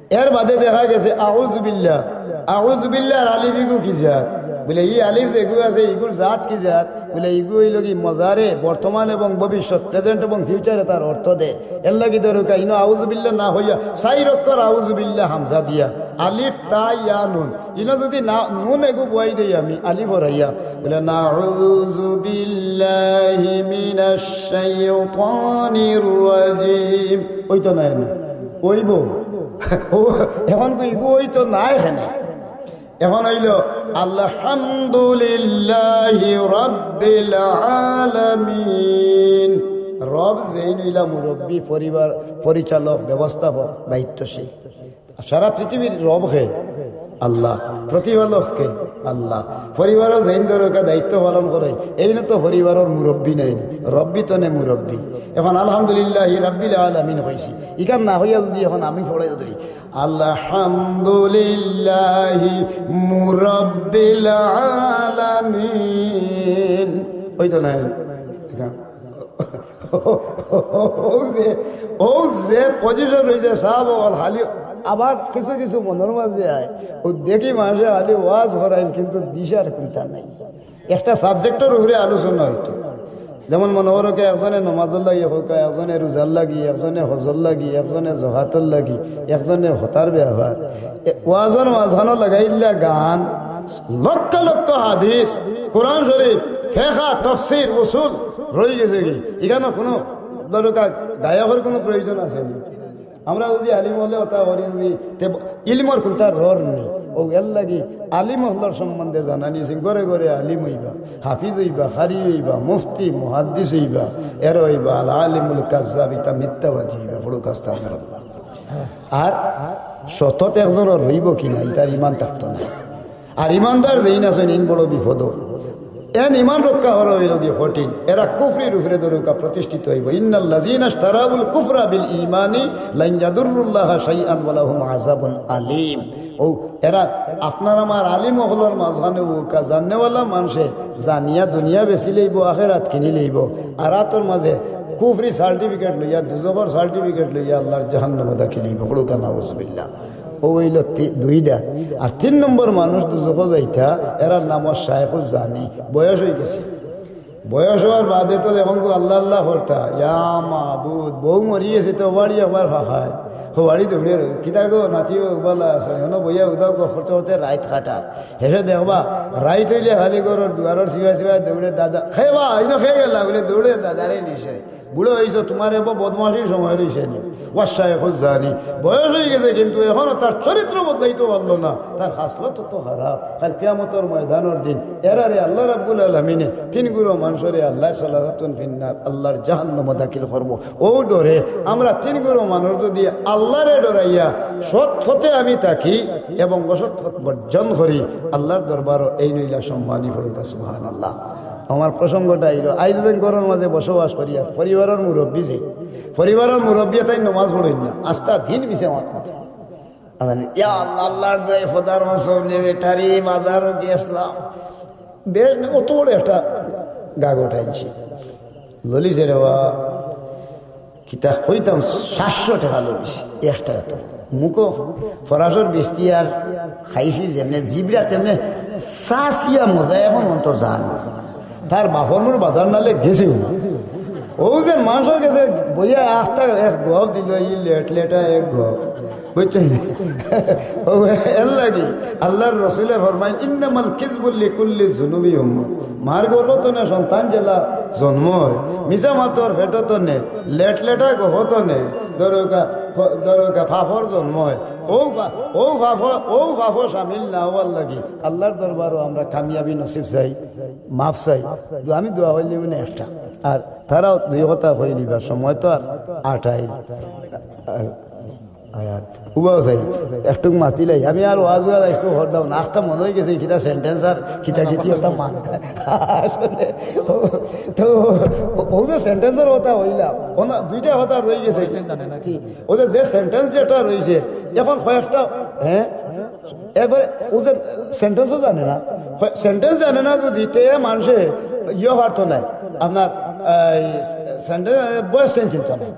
এর বাদে দেখা গেছে আউযুবিল্লাহ। আউযুবিল্লাহর আলিফ ইগু কি জাত? বলে, ই আলিফ যেগু আছে, ইগুর জাত কি জাত? বলে, ইগু অইলো কি মজারে, বর্তমান এবং ভবিষ্যৎ, প্রেজেন্ট এবং ফিউচারে তার অর্থ দেয়। এর লাগি ধরুকা, ইনো আউযুবিল্লাহ না হইয়া, চাইর অক্ষর আউযুবিল্লাহ হামজা দিয়া, আলিফ, তা, ইয়া, নুন। ইনো যদি না, নুন এগু বয়াই দেই আমি, আলিফ হরাইয়া, বলে, নাউযু বিল্লাহি মিনাশ শাইতানির রাজিম। ওই তো নাই না? ওইবো। ও, এখন তো ইগু ওই তো নাই এখানে। এখন অইলো আলহামদুলিল্লাহি রাব্বিল আলামিন। রব যেইন অইলা মুরব্বি, পরিবার পরিচালক, ব্যবস্থাপক, দায়িত্বশীল। সারা পৃথিবীর রব কে? আল্লাহ। প্রতিপালক কে? আল্লাহ। পরিবারও যেইন ধরুকা দায়িত্ব পালন করে, এইন তো পরিবারর মুরব্বি নাইন, রব্বি তো নে মুরব্বি। এখন আলহামদুলিল্লাহি রাব্বিল আলামিন কইছি, ইখান না হইয়া যদি এখন আমি পড়ে যদি আলহামদুলিল্লাহি মুরাব্বিল আলামিন। ওই তো নাই। ও যে, ও যে পজিশন অইছে, সাব অকল খালি আবার কিছু কিছু মনর মাঝে আয়, ও দেখি মানষে খালি ওয়াজ করাইল, কিন্তু দিশার কুন্তা নাই। একটা সাবজেক্টর উপরে আলোচনা অইতো, যেমন মনে করো কি, একজনে নমাজর লাগি কউক্কা, একজনে রোজার লাগি, একজনে হজর লাগি, একজনে জকাতর লাগি, একজনে হতার ব্যাপার। এ, ওয়াজর মাঝখানো লাগাইলা গান, লক্ষ লক্ষ হাদিস, কোরআন শরীফ, ফেকা, তফসির, উসুল রইগেছে গি। ইখানো কুনু দরকার, গায়কর কুনু প্রয়োজন আছে নি? আমরা যুদি আলিম অকলর কথা কই যুদি, তে ইলমর কুন্তা রর নি। ও এর লাগি আলিম অকলর সম্বন্ধে জানানি আছে, ঘরে ঘরে আলিম অইবা, হাফিজ অইবা, কারি অইবা, মুফতি, মুহাদ্দিস অইবা, এরা অইবা আল আলিমুল কাজ্জাব, ইতা মিথ্যাবাদী অইবা, পড়ুক্কা আস্তাগফিরুল্লাহ। আর শতত একজনর রইবো কি না, ইতার ইমান থাকতো না। আর ইমানদার যেইন আছইন, এইন বড় বিপদ। এন ইমান রক্ষা করা অইলো গি কঠিন। এরা কুফরির উপরে দরুকা প্রতিষ্ঠিত অইবো। ইন্নাল্লাযীনা ইশতারাউল কুফরা বিল ঈমানি লান ইয়াদুররুল্লাহা শাইআন ওয়া লাহুম আযাবুন আলীম। ও এরা আপনার আমার আলিম অকলর মাঝখানে অউক্কা জাননেওয়ালা মানষে জানিয়া দুনিয়া বেচি লইবো, আখেরাত কিনি লইবো। আর আতর মাঝে কুফরি সার্টিফিকেট লইয়া, দুজখর সার্টিফিকেট লইয়া আল্লার জাহান্নামো দাখিল অইবো। পড়ুক্কা নাউজুবিল্লাহ। ও অইলো তি-, দুইটা। আর তিন নম্বর মানুষ দুজখো যাইতা, এরার নাম অয় শায়খুজ জানি, বয়স অইগেছে। বয়স অওয়ার বাদে তো এখন তো আল্লাহ আল্লাহ করতা, ইয়া মাবুদ, বউ মরি গেছে তো বাড়ি একবার ফাঁকায়। ও বাড়ি দৌড়ে রয়, কিতা গো নাতি, ও বালা আছে, এখন বইয়া উদাও গো করতে করতে রাইত কাটার। হেষে দেখবা, রাইত অইলে খালি ঘরর দুয়ারর সিবায় সিবায় দৌড়ে, দাদা, খেবা, ইনো খেয়ে গেলা, বলে দৌড়ে দাদারে নিছে। বুড়া অইছো, তুমার এবার বদমাশির সময় রইছে নি। ওয়াশশায়খুজ জানি, বয়স অইগেছে, কিন্তু এখনো তার চরিত্র বদলাইতো পারলো না, তার খাসলত তো খারাপ। কাইল কিয়ামতর ময়দানর দিন এরারে আল্লাহ রাব্বুল আলামিনে তিন গুরু মানষরে আল্লাহ সালাসাতুন ফিন্নার, আল্লাহর জাহান্নামো দাখিল করবো। ও ডরে আমরা তিন গুরু মানুষ যুদি আল্লাহরে ডরাইয়া সৎ পথে আমি থাকি এবং অসৎ পথ বর্জন করি, আল্লাহর দরবারো এইন অইলা সম্মানী। পড়ুক্কা সুবহানাল্লাহ। আমার প্রসঙ্গটা অইলো, আইজ যেন ঘরর মাঝে বসবাস করি, আর পরিবারর মুরব্বি যে, পরিবারর মুরব্বিয়ে তাইন নমাজ পড়ইন না, আস্তা দিন মিছা মাত মাতে। আর ইয়া আল্লাহ, আল্লাহর দোয়াই খোদার কসম রে বেটারে, বাজারো গেছলাম, বেশ না, অত বড় একটা গাগট আনছি, ললিছে রে বা, কিতা কইতাম, সাতশো টেকা লইছি একটা। তো মুখো ফরাসর বেস্তি আর খাইছি যেমনে, জিবরা তেমনে চাচিয়া মজা, এখন অন্ত জান। তার বাপর মুর বাজার নালে গেছেও না। ও যে মানষর গেছে বইয়া আখতা এক গপ দিল, ই লেট লেটা এক গপ, বুঝছেন? ও এর লাগি আল্লাহর রসুলে ফরমাইন, "ইন্নামাল কিযবু লিকুল্লি যুনুবি উম্মা।" মার গর্ভ তনে সন্তান যেলা জন্ম অয়, মিছা মাতর পেটো তনে, লেট লেটা গহ তনে, দরকা, দরকা ফাফর জন্ম অয়। ও ফা-, ও ফাফ, ও ফাফ শামিল না অওয়ার লাগি আল্লাহর দরবারো আমরা কামিয়াবি নসিব চাই, মাফ চাই। দু-, আমি দোয়া কইলে মানে একটা, আর তারাও দুই কথা কইলিবা, সময় তো আর আটাইল। আর আয়াত। উবাও চাই, একটুক মাতিলাই। আমি আর ওয়াজ ওয়াজ আইজকে হরদাও না, আখতা মনে অইগেছে, কিতা সেন্টেন্স আর কিতা কিতি একটা মান। আসলে, ও, তো, ও, ও যে সেন্টেন্সর কথা কইলাম, ও না, দুইটা কথা রইগেছে। জি, ও যে, যে সেন্টেন্স যেটা রইছে, এখন কয়েকটা, হ্যাঁ? এরপরে ও যে সেন্টেন্সও জানে না, সেন্টেন্স জানে না যুদি, তে মানষে ইয়ে পারতো নায়, আপনার, এই, সেন্টেন্স, ভয়েস চেঞ্জ চিনতো নায়।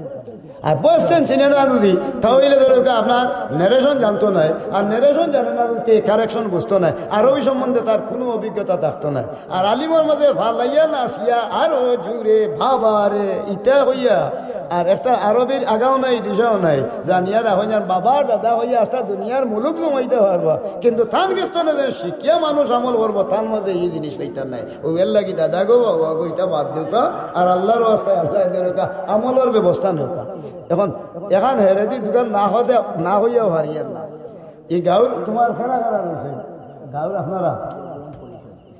আর ভয়েস চেঞ্জ চিনে না যুদি, তাইলে ধরো কি আপনার ন্যারেশন জানতো নায়, আর ন্যারেশন জানে না যুদি, তে কারেকশন বুঝতো নায়, আরবি সম্বন্ধে তার কুনু অভিজ্ঞতা থাকতো নায়। আর আলিমর মাঝে ফালাইয়া নাচিয়া আরো জুরে বাবারে ইতা কইয়া, আর একটা আরবির আগাও নাই, দিশাও নাই, জানিয়া রাখইন আর বাবার দাদা কইয়া আস্তা দুনিয়ার মুলুক জমাইতা পারবা, কিন্তু তান গেছ তনে যে শিখিয়া মানুষ আমল করবো, তান মাঝে ই জিনিস অইতা নায়। ও এর লাগি দাদা গো, বাবা গো, ইতা বাদ দেউক্কা, আর আল্লাহর ওয়াস্তায় আল্লাহ দেউক্কা, আমলর ব্যবস্থা নেউক্কা। এখন এখান হেরেদি দুখান না হতে, না হইয়াও পারি আর না। এই গাউর তোমার কারা কারা রইছে? গাউর আপনারা?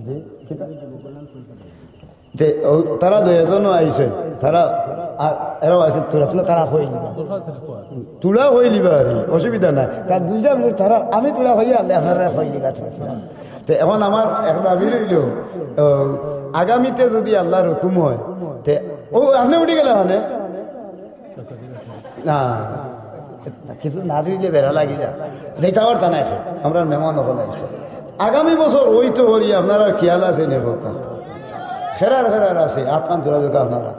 জি, কিতা? যে ও, তারা দুইজন আইছে, তারা আর এরাও আছে, তোরা, তোরা তারা কইলিবা। তোরা কইলিবা আর কি, অসুবিধা নাই। তার দুইটা মিনিট তারা, আমি তোরা কইয়া, আল্লাহ আপনারা কইলিবা, তোরা, তোরা। তে এখন আমার এক দাবি রইল, ও, আগামীতে যদি আল্লাহর হুকুম হয়, তে, ও, আপনি উঠি গেলে মানে? না। না, কিছু না দিলে বেড়া লাগি যা। যেটা আর তা নাই, আমরা মেহমান হকল আইছে। আগামী বছর ওই তো করি, আপনারা খেয়াল আছে নি? হোক না, খেরার খেরার আছে, আতখান তোলা দরকার আপনারা।